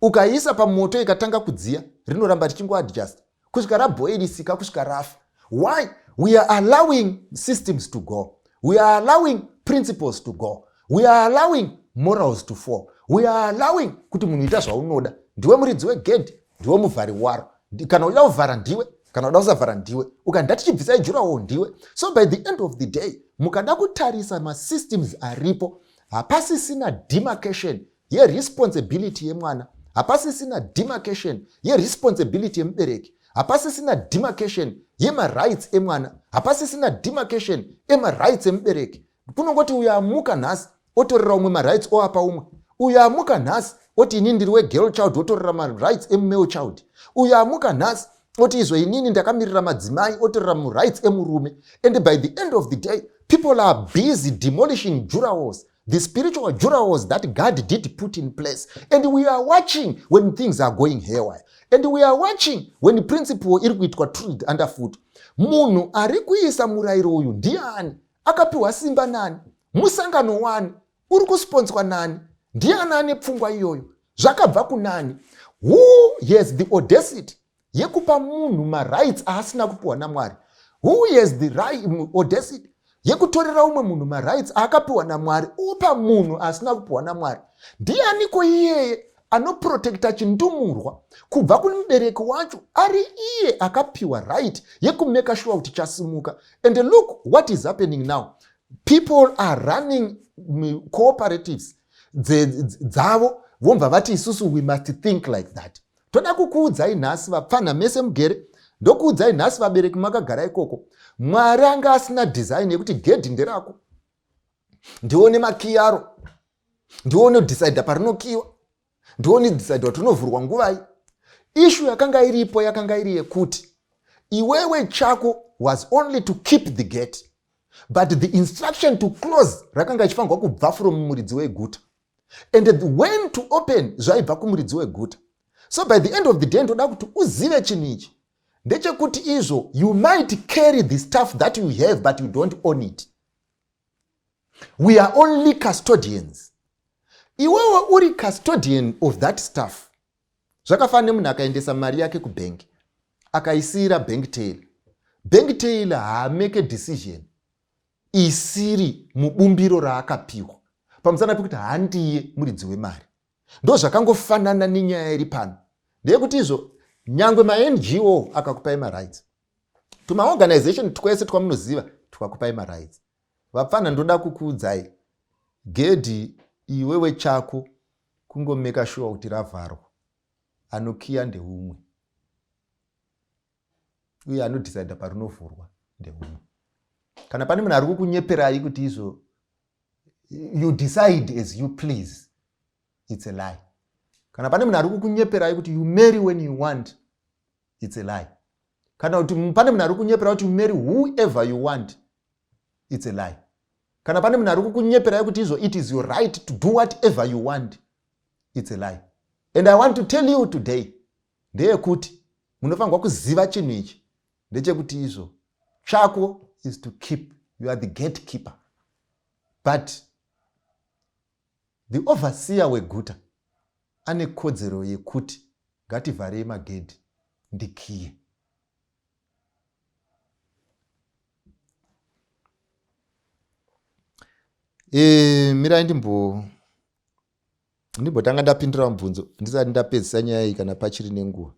ukaisa pamoto ikatanga kudziya, rinoramba richingoadjust kusvika rabhoirisika, kusvika rafa. Why? We are allowing systems to go, we are allowing principles to go, we are allowing morals to fall. We are allowing kuti munhu ita zvaunoda. Ndiwe muridzi wegedhi, ndiwe muvhari waro. Kana uchida kuvhara ndiwe, kana uda kusavhara ndiwe. Ukanda tichibvisai jurawo ndiwe. So by the end of the day, mukada kutarisa masystems aripo, hapasisina demarcation yeresponsibility yemwana, hapasisina demarcation yeresponsibility yemubereki, hapasisina demarcation yemarights emwana, hapasisina demarcation emarights emubereki. Kunongoti uyo amuka nhasi otorera umwe marights oapa umwe, uyo amuka nhasi oti inini ndiri wegirl child otorera marights emumale child, uyo amuka nhasi oti izvo inini ndakamirira madzimai otorera murights emurume. And by the end of the day, people are busy demolishing durawalls, the spiritual durawalls that God did put in place. And we are watching when things are going haywire. And we are watching when principle iri kuitwa trod underfoot. Munhu ari kuisa murayiro uyu ndiani? Akapiwa simba nani? Musangano wani? Uri kusponswa nani? Ndiani ane pfungwa iyoyo? Zvakabva kunani? Who has the audacity yekupa munhu marights aasina kupiwa naMwari? Who has the right audacity yekutorera umwe munhu marights aakapiwa naMwari opa munhu asina kupiwa naMwari? Ndianiko iyeye anoprotecta chindumurwa kubva kumubereki wacho ari iye akapiwa right yekumeka sure kuti chasimuka? And look what is happening now. People are running cooperatives dzavo, vobva vati isusu we must think like that. Toda kukuudzai nhasi, vapfanha mese mugere, ndokuudzai nhasi, vabereki makagara ikoko, Mwari anga asina design yekuti gedhi nderako, ndione makiyaro, ndione decide parinokiwa, ndione decide kuti rinovhurwa nguvai. Issue yakanga iripo yakanga iri yekuti iwewe chako was only to keep the gate, but the instruction to close rakanga ichifanirwa kubva from muridzi weguta, and the when to open zvaibva kumuridzi weguta. So by the end of the day, ndoda kuti uzive chinhu ichi ndechekuti izvo you might carry the stuff that you have, but you don't own it. We are only custodians. Iwewe uri custodian of that stuff. Zvakafanana nemunhu akaendesa mari yake kubhengi, akaisiyira bank teller. Bank teller haamake decision isiri mubumbiro raakapiwa, pamusana pekuti handiye muridzi wemari. Ndo zvakangofanana nenyaya iri pano, ndeyekuti izvo nyangwe maNGO akakupai marights, tumaorganization twese twamunoziva twakupai marights, vapfana, ndoda kukuudzai, gedhi iwewe chako kungomeka sure kuti ravharwa. Anokiya ndeumwe, uye anodecida parinovhurwa ndeumwe. Kana pane munhu ari kukunyeperai kuti izvo you decide as you please, it's a lie. Kana pane munhu ari kukunyeperai kuti you marry when you want, it's a lie. Kana kuti pane munhu ari kukunyepera kuti you marry whoever you want, it's a lie. Kana pane munhu ari kukunyeperai kuti izvo it is your right to do whatever you want, it's a lie. And I want to tell you today ndeyekuti munofanirwa kuziva chinhu ichi ndechekuti izvo chako is to keep. You are the gatekeeper, but the overseer weguta ane kodzero yekuti ngativharei magedhi, ndikiye. Mirai ndimbotanga ndapindura mubvunzo ndisati ndapedzisa nyaya iyi. Kana pachiri nenguva,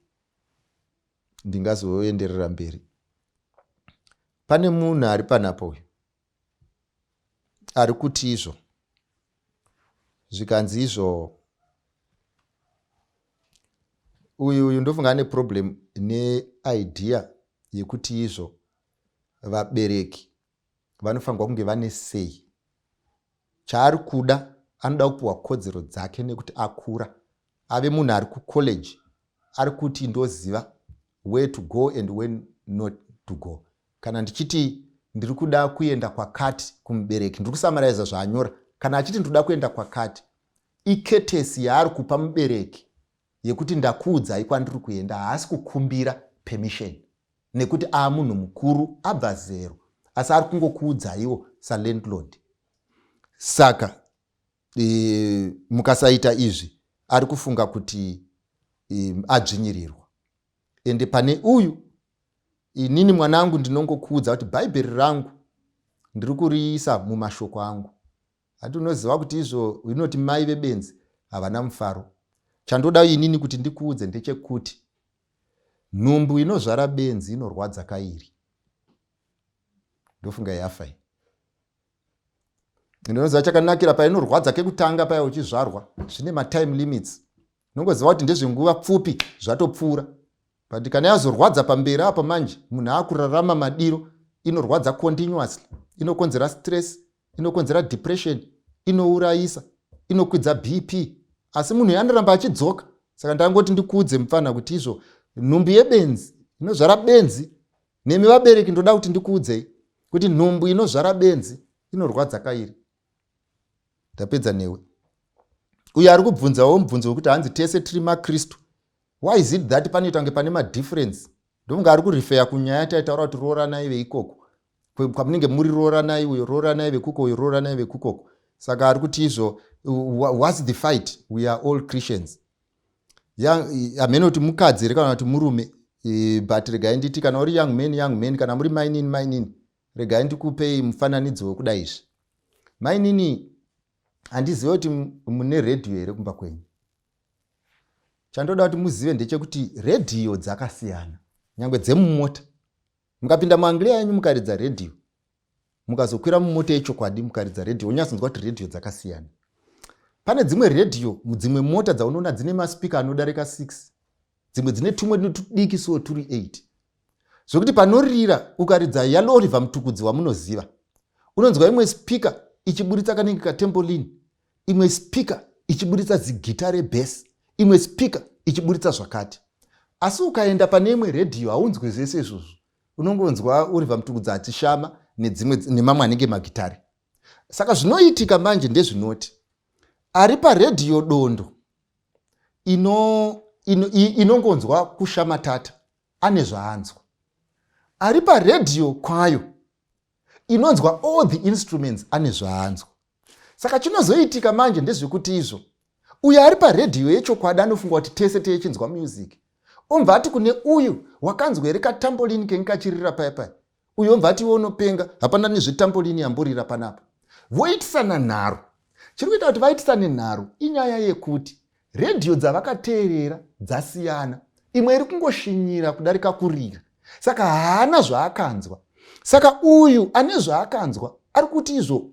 ndingazoenderera mberi. Pane munhu ari panapo uyu ari kuti izvo zvikanzi izvo uyu ndofunga ane problem neidea yekuti izvo vabereki vanofanirwa kunge vane sei. Chaari kuda, anoda kupiwa kodzero dzake nekuti akura, ave munhu ari kucollege. Ari kuti ndoziva where to go and when not to go. Kana ndichiti ndiri kuda kuenda kwakati kumubereki, ndiri kusummariza zvaanyora, kana achiti ndinoda kuenda kwakati, icourtesy yaari kupa mubereki yekuti ndakuudzai kwandiri kuenda. Haasi kukumbira permission nekuti aamunhu mukuru, abva zero, asi ari kungokuudzaiwo salandlord. Saka mukasaita izvi, ari kufunga kuti adzvinyirirwa. Ende pane uyu, inini mwanangu ndinongokuudza kuti Bhaibheri rangu ndiri kuriisa mumashoko angu. Hati unoziva kuti izvo inoti mai vebenzi Havana mufaro. Chandoda inini kuti ndikuudze ndechekuti nhumbu inozvara benzi inorwadza kairi. Ndofunga yafa iyi. Ndinoziva chakanakira painorwadza kekutanga paya uchizvarwa, zvine matime limits. Unongoziva kuti ndezvenguva pfupi, zvatopfuura. But kana yazorwadza pamberi apa manje, munhu akurarama madiro, inorwadza continuously, inokonzera stress, inokonzera depression, inourayisa, inokwidza BP, asi munhu anoramba achidzoka. Saka ndangoti ndikuudze mupfana kuti izvo nhumbu yebenzi inozvara benzi. Nemi vabereki, ndoda kuti ndikuudzei kuti nhumbu inozvara benzi inorwadza kairi. Ndapedza newe. Uyo ari kubvunzawo mubvunzo wekuti hanzi tese tiri maKristu, why is it that panoita kunge pane madifference? Ndokunge ari kurifeya kunyaya taitaura kuti rooranai veikoko kwamunenge muri, rooranai uyo, rooranai vekuko uyo, rooranai vekukoko. Saka ari kuti izvo, what's the fight? We are all Christians. Hamene kuti mukadzi here kana kuti murume, but regai nditi kana uri young man, young man, kana muri mainini, mainini, regai ndikupei mufananidzo wekuda izvi. Mainini, handizive kuti mune redhiyo here kumba kwenyu. Chandoda kuti muzive ndechekuti redhiyo dzakasiyana, nyange dzemumota. Mukapinda muAnglia yenyu mukaridza redhiyo, mukazokwira mumota yechokwadi mukaridza redhiyo, unyatsonzwa kuti redhiyo dzakasiyana. Pane dzimwe redhiyo mudzimwe mota dzaunoona dzine maspika anodarika 6, dzimwe dzine tumwe tudiki so turi 8, zvokuti panorira ukaridza yaOliver Mutukudzi wamunoziva, unonzwa imwe spika ichiburitsa kanenge katambourine, imwe spika ichiburitsa zigita rebass, imwe spika ichiburitsa zvakati. Asi ukaenda pane imwe redhiyo haunzwi zvese izvozvo, unongonzwa Oliver Mutukudzi achishama nedzimwe nemamwe anenge magitari. Saka zvinoitika manje ndezvinoti ari paredhiyo dondo inongonzwa ino, ino kushamatata ane zvaanzwa, ari paredhiyo kwayo inonzwa all the instruments ane zvaanzwa. Saka chinozoitika manje ndezvekuti izvo uyo ari paredhiyo yechokwadi anofunga kuti tese teichinzwa music, omva ati kune uyu, "Wakanzwa here katambourine kenge kachirira paya paya?" Uyo omva ati, "Iwe unopenga, hapana nezvetambourine yamborira panapa." Voitisana nharo. Chiri kuita kuti vaitisane nharo inyaya yekuti redhiyo dzavakateerera dzasiyana. Imwe iri kungoshinyira kudarika kurira, saka haana zvaakanzwa. Saka uyu ane zvaakanzwa ari kuti izvo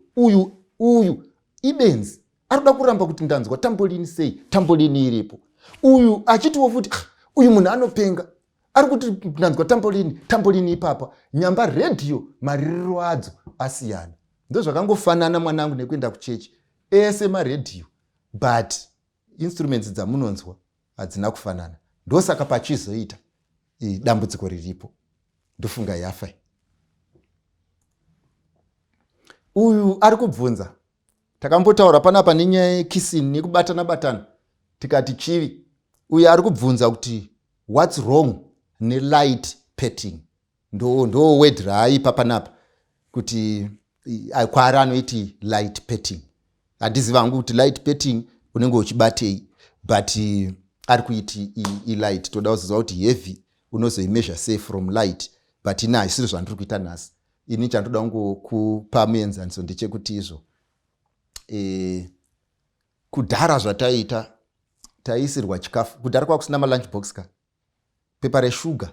uyu ibenzi, ari kuda kuramba kuti ndanzwa tambourine sei, tambourine iripo. Uyu achitiwo futi, "Ah, uyu munhu anopenga, ari kuti ndanzwa tambourine, tambourine ipapa." Nyamba redhiyo maririro adzo asiyana. Ndozvakangofanana, mwanangu, nekuenda kuchechi. Ese maredhiyo, but instruments dzamunonzwa hadzina kufanana. Ndosaka pachizoita dambudziko riripo. Ndofunga yafa. Uyu ari kubvunza, takambotaura panapa nenyaya yekissing nekubatana batana, tikati chivi. Uyu ari kubvunza kuti what's wrong nelight petting? Ndo word raaipa panapa kuti kwaari anoiti light petting. Handiziva hangu kuti light petting unenge uchibatei, but ari kuiti ilight. Toda kuziva kuti heavy unozoimeasure sei from light, but ini haisiri zvandiri kuita nhasi. Ini chandoda kungokupa muenzaniso ndechekuti izvo kudhara zvataiita, taiisirwa chikafu. Kudhara kwakusina malunch box ka, pepa reshuga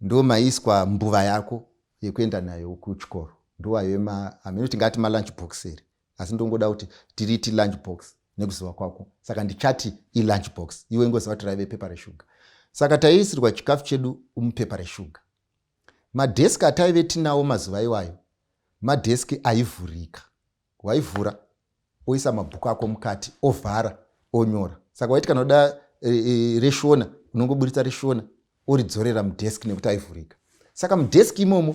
ndo maiswa mbuva yako yekuenda nayo kuchikoro. Ndo aive, hameno tingati malunch box here, asi ndongoda kuti tiriti lunch box nekuziva kwako, saka ndichati ilunch box. Iwe ingoziva kuti raive pepa reshuga. Saka taiisirwa chikafu chedu mupepa reshuga. Madheski ataive tinawo mazuva iwayo madheski aivhurika. Waivhura, oisa mabhuku ako mukati, ovhara, onyora. Saka waiti kana uda reshona, unongoburitsa reshona, oridzorera mudheski nekuti aivhurika. Saka mudheski imomo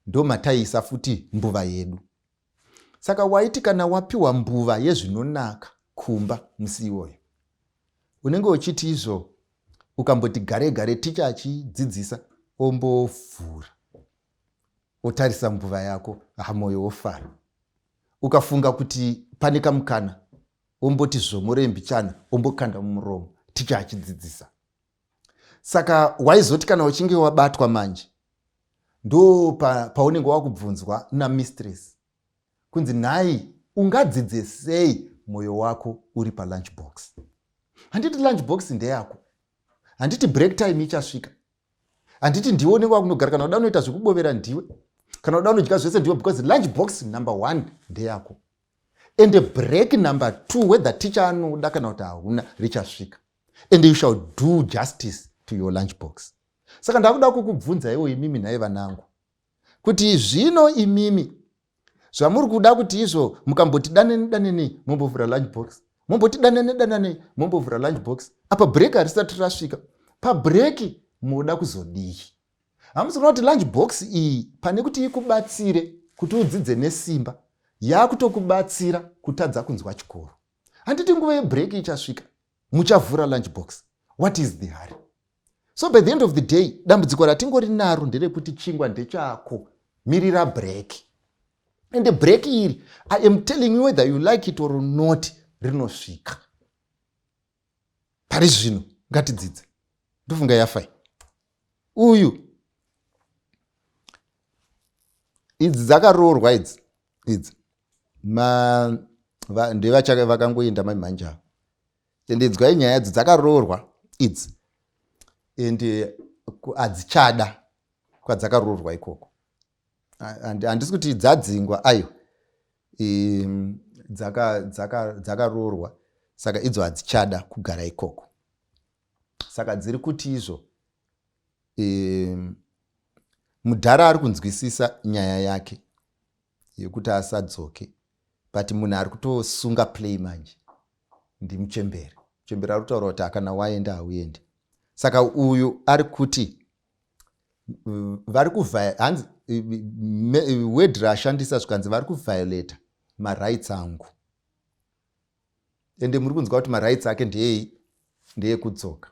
ndo mataiisa futi mbuva yedu. Saka waiti kana wapiwa mbuva yezvinonaka kumba musi iwoyo, unenge uchiti izvo ukamboti gare gare ticha achidzidzisa, ombovhura, otarisa mbuva yako, hamwoyo wofara. Ukafunga kuti pane kamukana, omboti zvomore mbichana, ombokanda mumuromo ticha achidzidzisa. Saka waizoti kana uchinge wabatwa manje, ndo paunenge wakubvunzwa namistress kunzi, "Nhai, ungadzidze sei mwoyo wako uri palunch box. Handiti lunch box ndeyako? Handiti break time ichasvika? Handiti ndiwe unenge wakunogara? Kana uda unoita zvekubovera ndiwe, kana uda unodya zvese ndiwe, because lunch box number one ndeyako, and break number two, whether teacher anoda kana kuti hauna, richasvika and you shall do justice to your lunch box. Saka ndakuda kukubvunza iwo imimi, nhai vanangu, kuti zvino imimi zvamuri kuda kuti izvo mukamboti daneni daneni mombovhura lunch box, momboti danene danane mombovhura lunch box, apa break harisati rasvika, pabreak moda kuzodii? Hamusi kuona kuti lunch box iyi, pane kuti ikubatsire kuti udzidze nesimba, yakutokubatsira kutadza kunzwa chikoro? Handiti nguva yebreak ichasvika, muchavhura lunch box? What is the hurry? So by the end of the day, dambudziko ratingori naro nderekuti chingwa ndechako, mirira break. And break iri, I am telling you, whether you like it or not, rinosvika. Pari zvino ngatidzidze. Ndofunga yafai uyu. Idzi dzakaroorwa idzi ndevachaka vakangoenda maimhanje avo. Ende idzwai nyaya idzi. Dzakaroorwa idzi, ende hadzichada kwadzakaroorwa ikoko. Handisi kuti dzadzingwa, aiwa, dzakaroorwa, saka idzo hadzichada kugara ikoko. Saka dziri kuti izvo mudhara ari kunzwisisa nyaya yake yekuti asadzoke, but munhu ari kutosunga play manje ndimuchembere. Muchembere ari kutaura kuti akana waenda hauendi. Saka uyu ari kuti vari hanzi word raashandisa, zvikanzi vari kuviolata marights angu. Ende muri kunzwa kuti marights ake ndeyei? Ndeyekudzoka.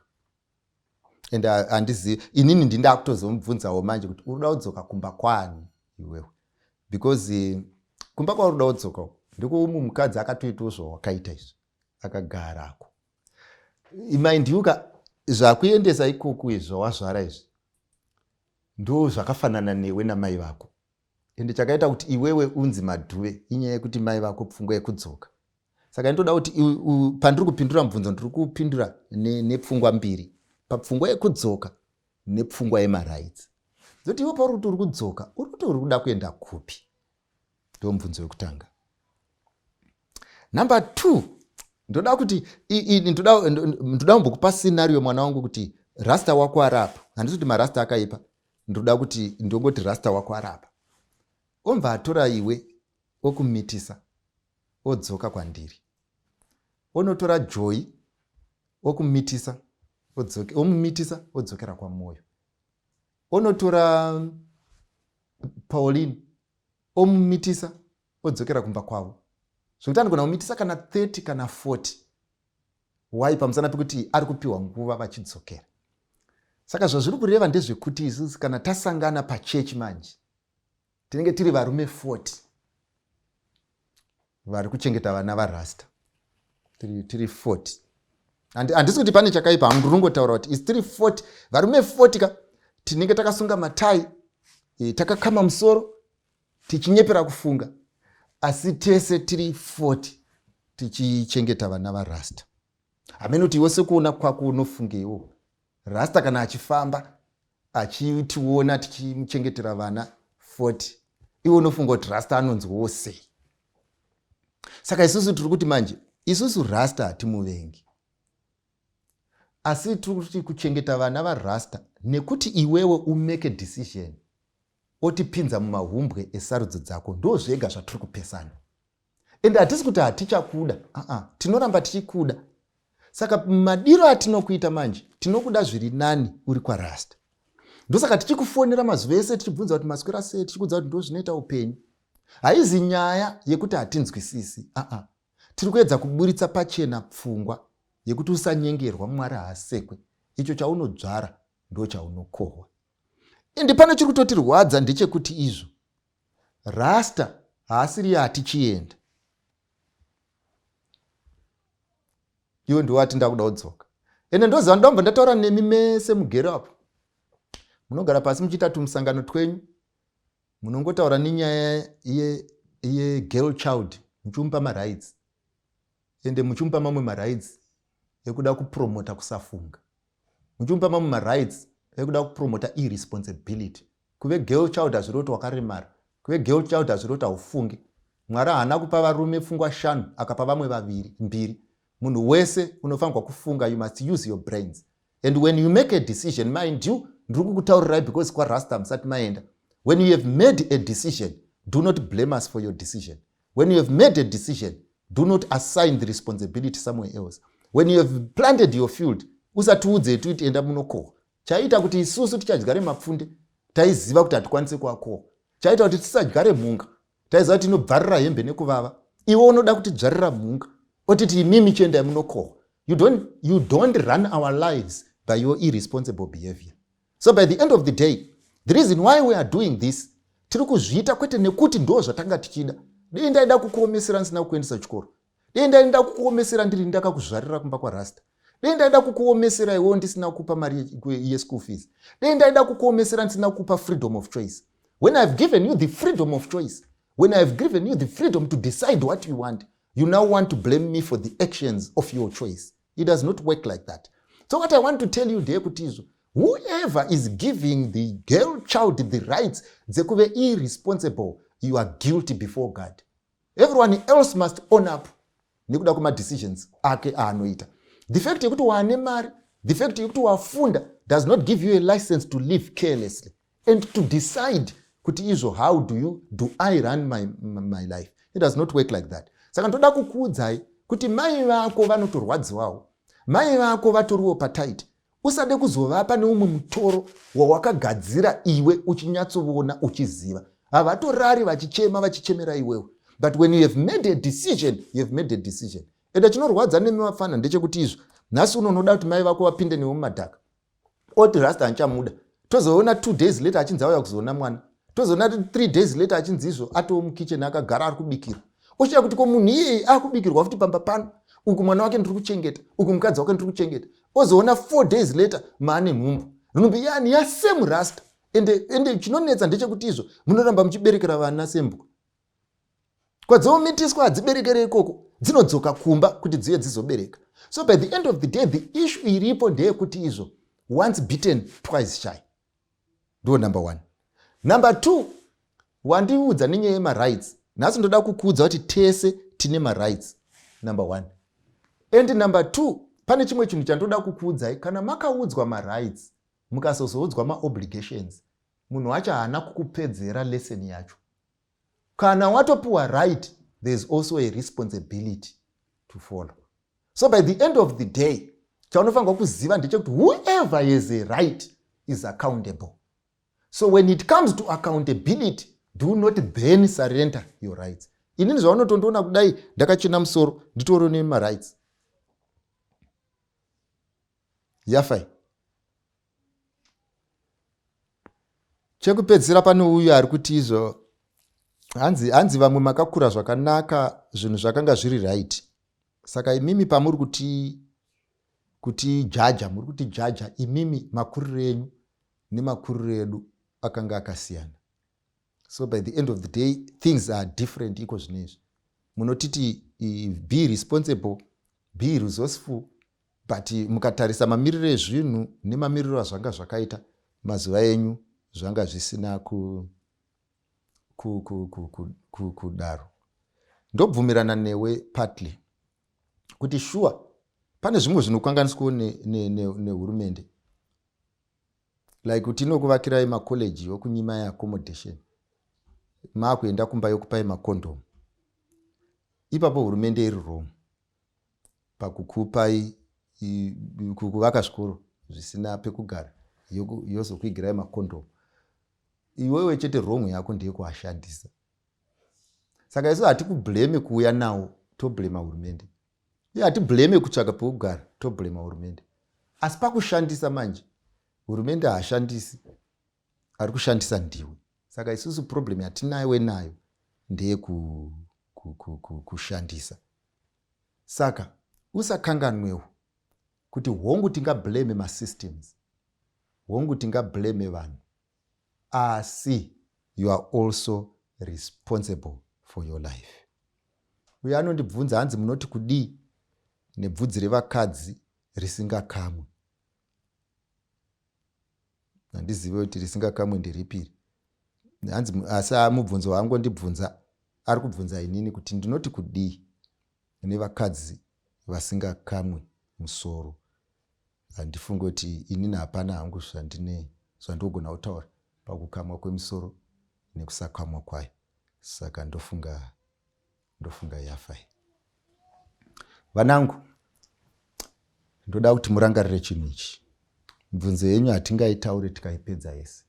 Ende handizivi inini, ndinda kutozomubvunzawo manje kuti uri kuda kudzoka kumba kwani iwewe? Because kumba kwauri kuda kudzoka ndikuumu mukadzi akatoitawo zvawakaita izvi, akagarako. Mind you ka, zvakuendesa ikoku izvi, zvawazvara izvi, ndo zvakafanana newe namai vako. Ende chakaita kuti iwewe unzi Madhuve inyaya yekuti mai vako pfungwa yekudzoka. Saka ndoda kuti pandiri kupindura mubvunzo, ndiri kupindura nepfungwa mbiri, papfungwa yekudzoka nepfungwa yemarights. Zoti iwe pauri kuti uri kudzoka, uri kuti uri kuda kuenda kupi? Ndo mubvunzo wekutanga. Number two, ndoda kuti ndoda kumbokupa scenario, mwana wangu, kuti rasta wako arapa. Handisi kuti marasta akaipa, ndoda kuti ndongoti rasta wako arapa, omva atora iwe okumitisa, odzoka kwandiri, onotora Joy okumitisa, omumitisa, odzokera kwamwoyo, onotora Pauline omumitisa, odzokera kumba kwavo, zvokuti anogona kumitisa kana 30 kana 40. Why? Pamusana pekuti ari kupiwa nguva vachidzokera. Saka zvazviri kureva ndezvekuti isusu kana tasangana pachechi manje, tinenge tiri varume 40 vari kuchengeta vana varasta. Tiri 40. Handisi kuti pane chakaipa, handiri kuti isi tiri 40, varume 40 ka. Tinenge takasunga matai, takakama musoro, tichinyepera kufunga, asi tese tiri 40 tichichengeta vana varasta. Hamene kuti iwe sekuona kwako unofungeiwo rasta kana achifamba achitiona tichimuchengetera vana 40? Iwe unofunga kuti rasta anonzwawo sei? Saka isusu tiri kuti manje isusu rasta hatimuvengi, asi tiri kuti kuchengeta vana varasta nekuti iwewe umake decision otipinza mumahumbwe esarudzo dzako, ndo zvega zvatiri kupesana. Ende hatisi kuti hatichakuda, aa, tinoramba tichikuda. Saka madiro atinokuita manje, tinokuda zviri nani uri kwarasta. Ndosaka tichikufonera mazuva ese tichibvunza kuti maswera sei, tichikudza kuti ndo zvinoita upenyu. Haizi nyaya yekuti hatinzwisisi, aa, tiri kuedza kuburitsa pachena pfungwa yekuti usanyengerwa. Mwari haasekwe, icho chaunodzvara ndo chaunokohwa. Ende pano chiri kutotirwadza ndechekuti izvo rasta haasiri yatichienda, iwe ndiwati ndakuda kudzoka. Ende ndoziva ndobva ndataura nemi mese mugere apo, munogara pasi muchiita tumusangano twenyu, munongotaura nenyaya yegirl child muchimupa marights. Ende muchimupa mamwe marights ekuda kupromota kusafunga. Muchimupa mamwe marights ekuda kupromota irresponsibility. Kuve girl child hazvirevi kuti wakaremara. Kuve girl child hazvirevi kuti haufungi. Mwari haana kupa varume pfungwa shanu akapa vamwe vaviri mbiri. Munhu wese unofanirwa kufunga, you must use your brains. And when you make a decision, mind you, ndiri kukutaurirai because kwaRasta musati maenda. When you have made a decision, do not blame us for your decision. When you have made a decision, do not assign the responsibility somewhere else. When you have planted your field, usatiudze tuiti enda munokohwa. Chaiita kuti isusu tichadyare mapfunde, taiziva kuti hatikwanise kuakohwa. Chaiita kuti tisadyare mhunga, taiziva kuti inobvarira hembe nekuvava. Iwe unoda kutidzvarira mhunga, otiti imimi chiendai munokohwa. You don't, you don't run our lives by your irresponsible behavior. So by the end of the day, the reason why we are doing this, tiri kuzviita kwete nekuti ndo zvatanga tichida. Dei ndaida kukuomesera ndisina kukuendesa chikoro. Dei ndaida kukuomesera ndiri ndakakuzvarira kumba kwaRasta. Dei ndaida kukuomesera iwewo ndisina kukupa mari yeschool fees. Dei ndaida kukuomesera ndisina kukupa freedom of choice. When I've given you the freedom of choice, when I've given you the freedom to decide what you want, you now want to blame me for the actions of your choice. It does not work like that. So what I want to tell you ndeyekuti izvo, whoever is giving the girl child the rights dzekuve irresponsible, you are guilty before God. Everyone else must own up nekuda kwemadecisions ake aanoita. The fact yekuti waane mari, the fact yekuti wafunda does not give you a license to live carelessly and to decide kuti izvo how do you do I run my, my life. It does not work like that. Saka ndoda kukuudzai kuti mai vako vanotorwadziwawo, mai vako vatoriwo patight. Usade kuzovapa neumwe mutoro wawakagadzira iwe uchinyatsoona uchiziva. Havatorari vachichema vachichemera iwewe. But when you have made a decision, you have made a decision. Ende chinorwadza nemi vafana ndechekuti izvo nhasi uno unoda kuti mai vako vapinde newe mumadhaka, oti Rasta handichamuda. Tozoona 2 days later achinzi auya kuzoona mwana. Tozoona 3 days later achinzi izvo atoo mukitchen akagara ari kubikirwa. Oshiya kuti ko munhu iyeye akubikirwa futi pamba pano, uku mwana wake ndiri kuchengeta, uku mukadzi wake ndiri kuchengeta. Ozoona 4 days later maane nhumbu. Nhumbu yani yasame Rasta. Ende, ende chinonetsa ndechekuti izvo munoramba muchiberekera vana sembwa. Kwadzomitiswa hadziberekere ikoko, dzinodzoka kumba kuti dzive dzizobereka. So by the end of the day, the issue iripo ndeyekuti izvo once bitten twice shy. Ndo number 1. Number 2, wandiudza nenyaya yemarights. Nhasi ndoda kukuudza kuti tese tine marights. Number 1. And number 2, pane chimwe chinhu chandoda kukuudzai. Kana makaudzwa marights, mukasozoudzwa maobligations, munhu wacho haana kukupedzera lesson yacho. Kana watopiwa right, there is also a responsibility to follow. So by the end of the day, chaunofanirwa kuziva ndechekuti whoever has a right is accountable. So when it comes to accountability, do not then surrender your rights. Inini zvaunotondiona kudai ndakachena musoro, nditori nemarights. Yafai. Chekupedzisira pane uyu ari kuti izvo hanzi, hanzi vamwe makakura zvakanaka, zvinhu zvakanga zviri right. Saka imimi pamuri kuti kutijaja, muri kutijaja imimi makuriro enyu nemakuriro edu akanga akasiyana. So by the end of the day things are different iko zvino izvi. Munotiti be responsible, be resourceful, but mukatarisa mamiriro ezvinhu nemamiriro azvanga zvakaita mazuva enyu zvanga zvisina kudaro. Ku, ku, ku, ku, ku, ku, Ndobvumirana newe partly kuti sure pane zvimwe zvinokanganiswawo nehurumende ne, ne, like kuti inokuvakirai macollege yokunyimai accommodation, maakuenda kumba yokupai makondomu. Ipapo hurumende iri wrong pakukupai kuvaka zvikoro zvisina pekugara yozokuigirai makondomu. Iwewe chete wrong yako ndeyekuashandisa. Saka isu hatikublame kuuya nawo, toblema hurumende. Uye hatiblame kutsvaka pekugara, toblema hurumende. Asi pakushandisa manje, hurumende haashandisi, ari kushandisa ndiwe. Saka isusu problem yatinayo nayo ndeyekukushandisa. Saka usakanganwewo kuti hongu tingablame masystems, hongu tingablame vanhu, asi you are also responsible for your life. Uyo anondibvunza hanzi munoti kudii nebvudzi revakadzi risingakamwe? Handizive kuti risingakamwe nderipiri. Hanzi asi mubvunzo waangondibvunza ari kubvunza inini kuti ndinoti kudii nevakadzi vasingakamwe musoro. Handifunge kuti inini hapana hangu zvandine zvandogona kutaura pakukamwa kwemusoro nekusakamwa kwayo. Saka ndofunga ndofunga yafa iyi. Vanangu, ndoda kuti murangarire chinhu ichi. Mibvunzo yenyu hatingaitaure tikaipedza yese.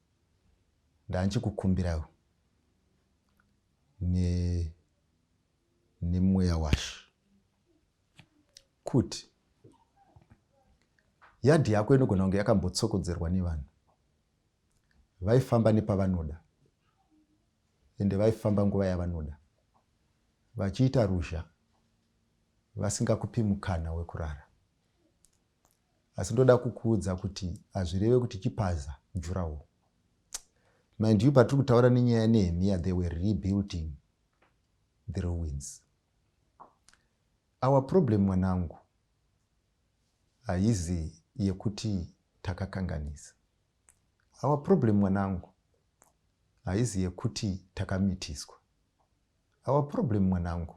Ndanchikukumbirawo ne nemweya washe kuti yadhi yako inogona kunge yakambotsokodzerwa nevanhu vaifamba nepavanoda ende vaifamba nguva yavanoda vachiita ruzha vasingakupi mukana wekurara. Asi ndoda kukuudza kuti hazvireve kuti chipaza jurawo. Mind you, patiri kutaura nenyaya yaNehemiah, they were rebuilding the ruins. Our problem mwanangu haizi yekuti takakanganisa. Our problem mwanangu haizi yekuti takamitiswa. Our problem mwanangu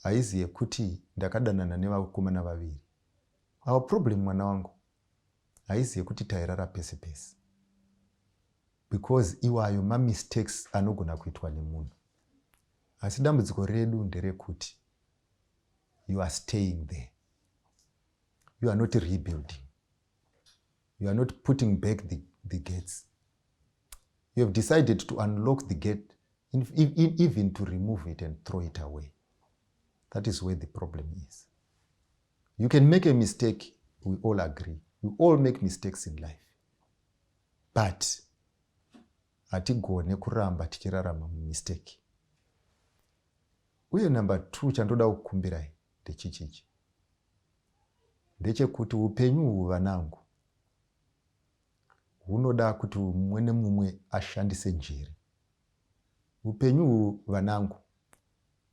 haizi yekuti ndakadanana nevakomana vaviri. Our problem mwana wangu haizi yekuti tairara pese pese. Because iwayo mamistakes anogona kuitwa nemunhu. Asi dambudziko redu nderekuti you are staying there. You are not rebuilding. You are not putting back the gates. You have decided to unlock the gate, even to remove it and throw it away. That is where the problem is. You can make a mistake, we all agree. We all make mistakes in life. But hatigone kuramba tichirarama mumistake. Uye number 2 chandoda kukumbirai ndechichichi. Ndechekuti upenyu uhu vanangu hunoda kuti mumwe nemumwe ashandise njere. Upenyu uhu vanangu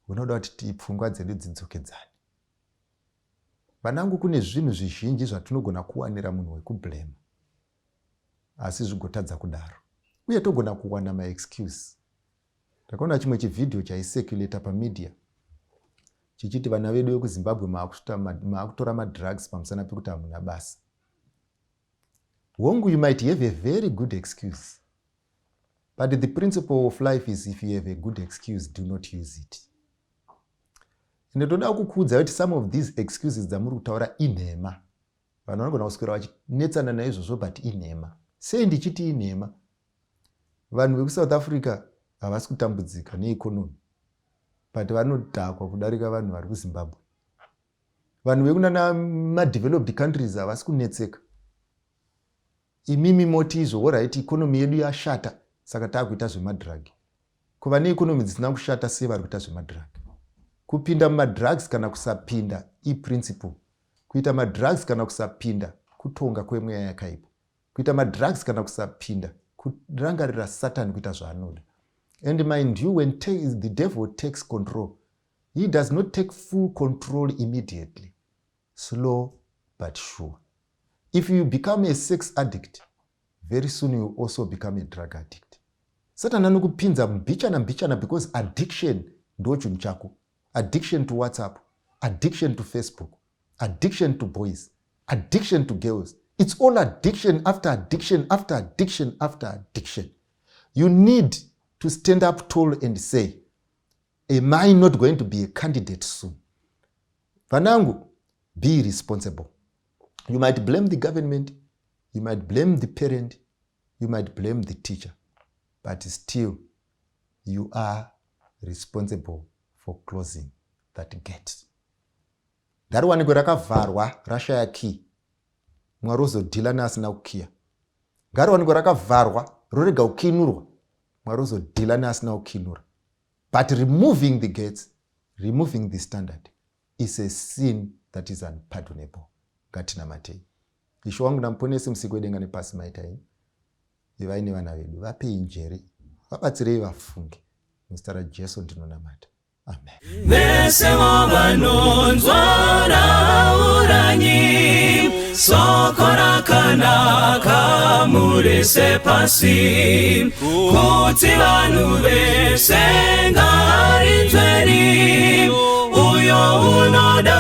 hunoda kuti pfungwa dzedu dzidzokedzane. Vanangu, kune zvinhu zvizhinji zvatinogona kuwanira munhu wekublema asi zvigotadza kudaro. Uye togona kuwana maexcuse. Ndakaona chimwe chivhidhiyo chaicirculata pamedia chichiti vana vedu vekuZimbabwe maakutora madrugs pamusana pekuti hamuna basa. Hongu, you might have a very good excuse. But the principle of life is if you have a good excuse, do not use it. Ende ndoda kukuudza kuti some of these excuses dzamuri kutaura inhema. Vanhu vanogona kuswera vachinetsana naizvozvo, but inhema. Sei ndichiti inhema? Vanhu vekuSouth Africa havasi kutambudzika neeconomy, but vanodhakwa kudarika vanhu vari kuZimbabwe. Vanhu vekunana madeveloped countries havasi kunetseka. Imimi moti izvo, alright, economy yedu yashata, saka taakuita zvemadrug. Kuva neeconomy dzisina kushata sei vari kuita zvemadrug? Kupinda mumadrugs kana kusapinda iprinciple. Kuita madrugs kana kusapinda kutonga kwemweya yakaipa. Kuita madrugs kana kusapinda kurangarira Satan kuita zvaanoda. And mind you, when the devil takes control, he does not take full control immediately. Slow but sure. If you become a sex addict, very soon you also become a drug addict. Satan anokupinza mbichana mbichana because addiction ndo chinhu chako. Addiction to WhatsApp, addiction to Facebook, addiction to boys, addiction to girls. It's all addiction after addiction after addiction after addiction. You need to stand up tall and say, am I not going to be a candidate soon? Vanangu, be responsible. You might blame the government, you might blame the parent, you might blame the teacher, but still you are responsible for closing that gate. Ngariwanikwe rakavharwa rashaya key. Mwari ozodhila neasina kukiya. Ngariwanikwe rakavharwa rorega kukinurwa. Mwari ozodhila neasina kukinura. But removing the gates, removing the standard is a sin that is unpardonable. Ngatinamatei. Ishe wangu namuponesi musiki wedenga nepasi, maita henyu. Ivai nevana vedu, vapei njere, vabatsirei vafunge. Muzita raJesu ndinonamata. Amen. Vese vanonzwa rauranyi soko rakanaka murise pasi kuti vanhu vese ngarinzweri uyo unoda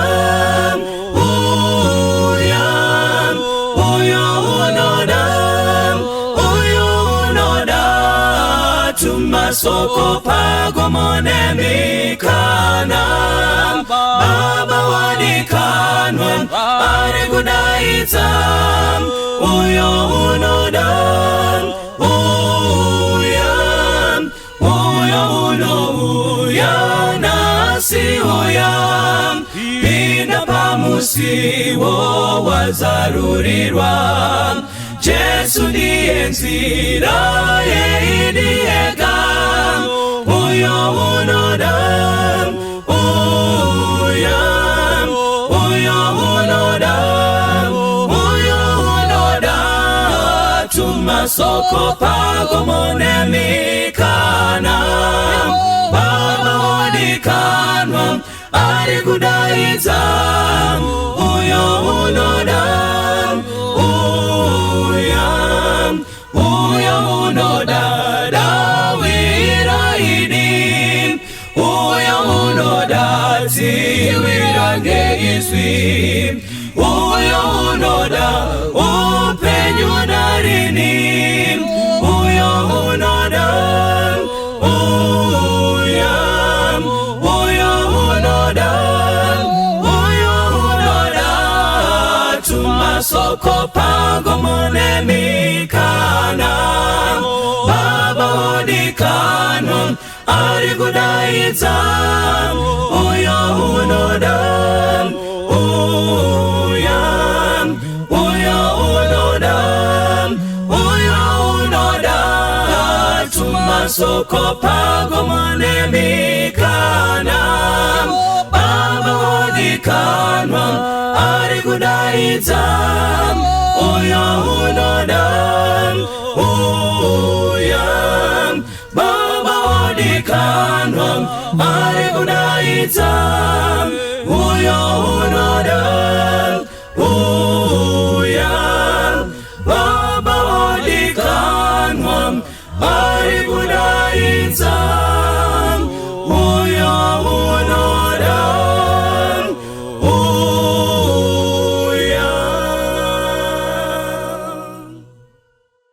uya uyo unoda uyo unoda tumasoko pagomo nemikana baba wadikanwa ari kudaidza uyo unoda uya uyo unouya nhasi uya pinda pamusiwo wazarurirwa Jesu ndiye nzira yeidi ega uyo unoda uya uyo unoda uyo unoda tumasoko pagomo nemikana baba wadikanwa ari kudaidza uyo unoda uya uyo unoda dawira ini uyo unoda tsiwira ngeizwi uyo unoda upenyu narini uyo unoda uya uyo unoda uyo unoda tumasoko pagomo nemikana baba wadikanwa ari kudaidza uyo unoda uya uyo unoda uyo unoda tumasoko pagomo nemikana baba wadikanwa ari kudaidza uyo unoda uya baba wadikanwa ari kudaidza uyo unoda uya.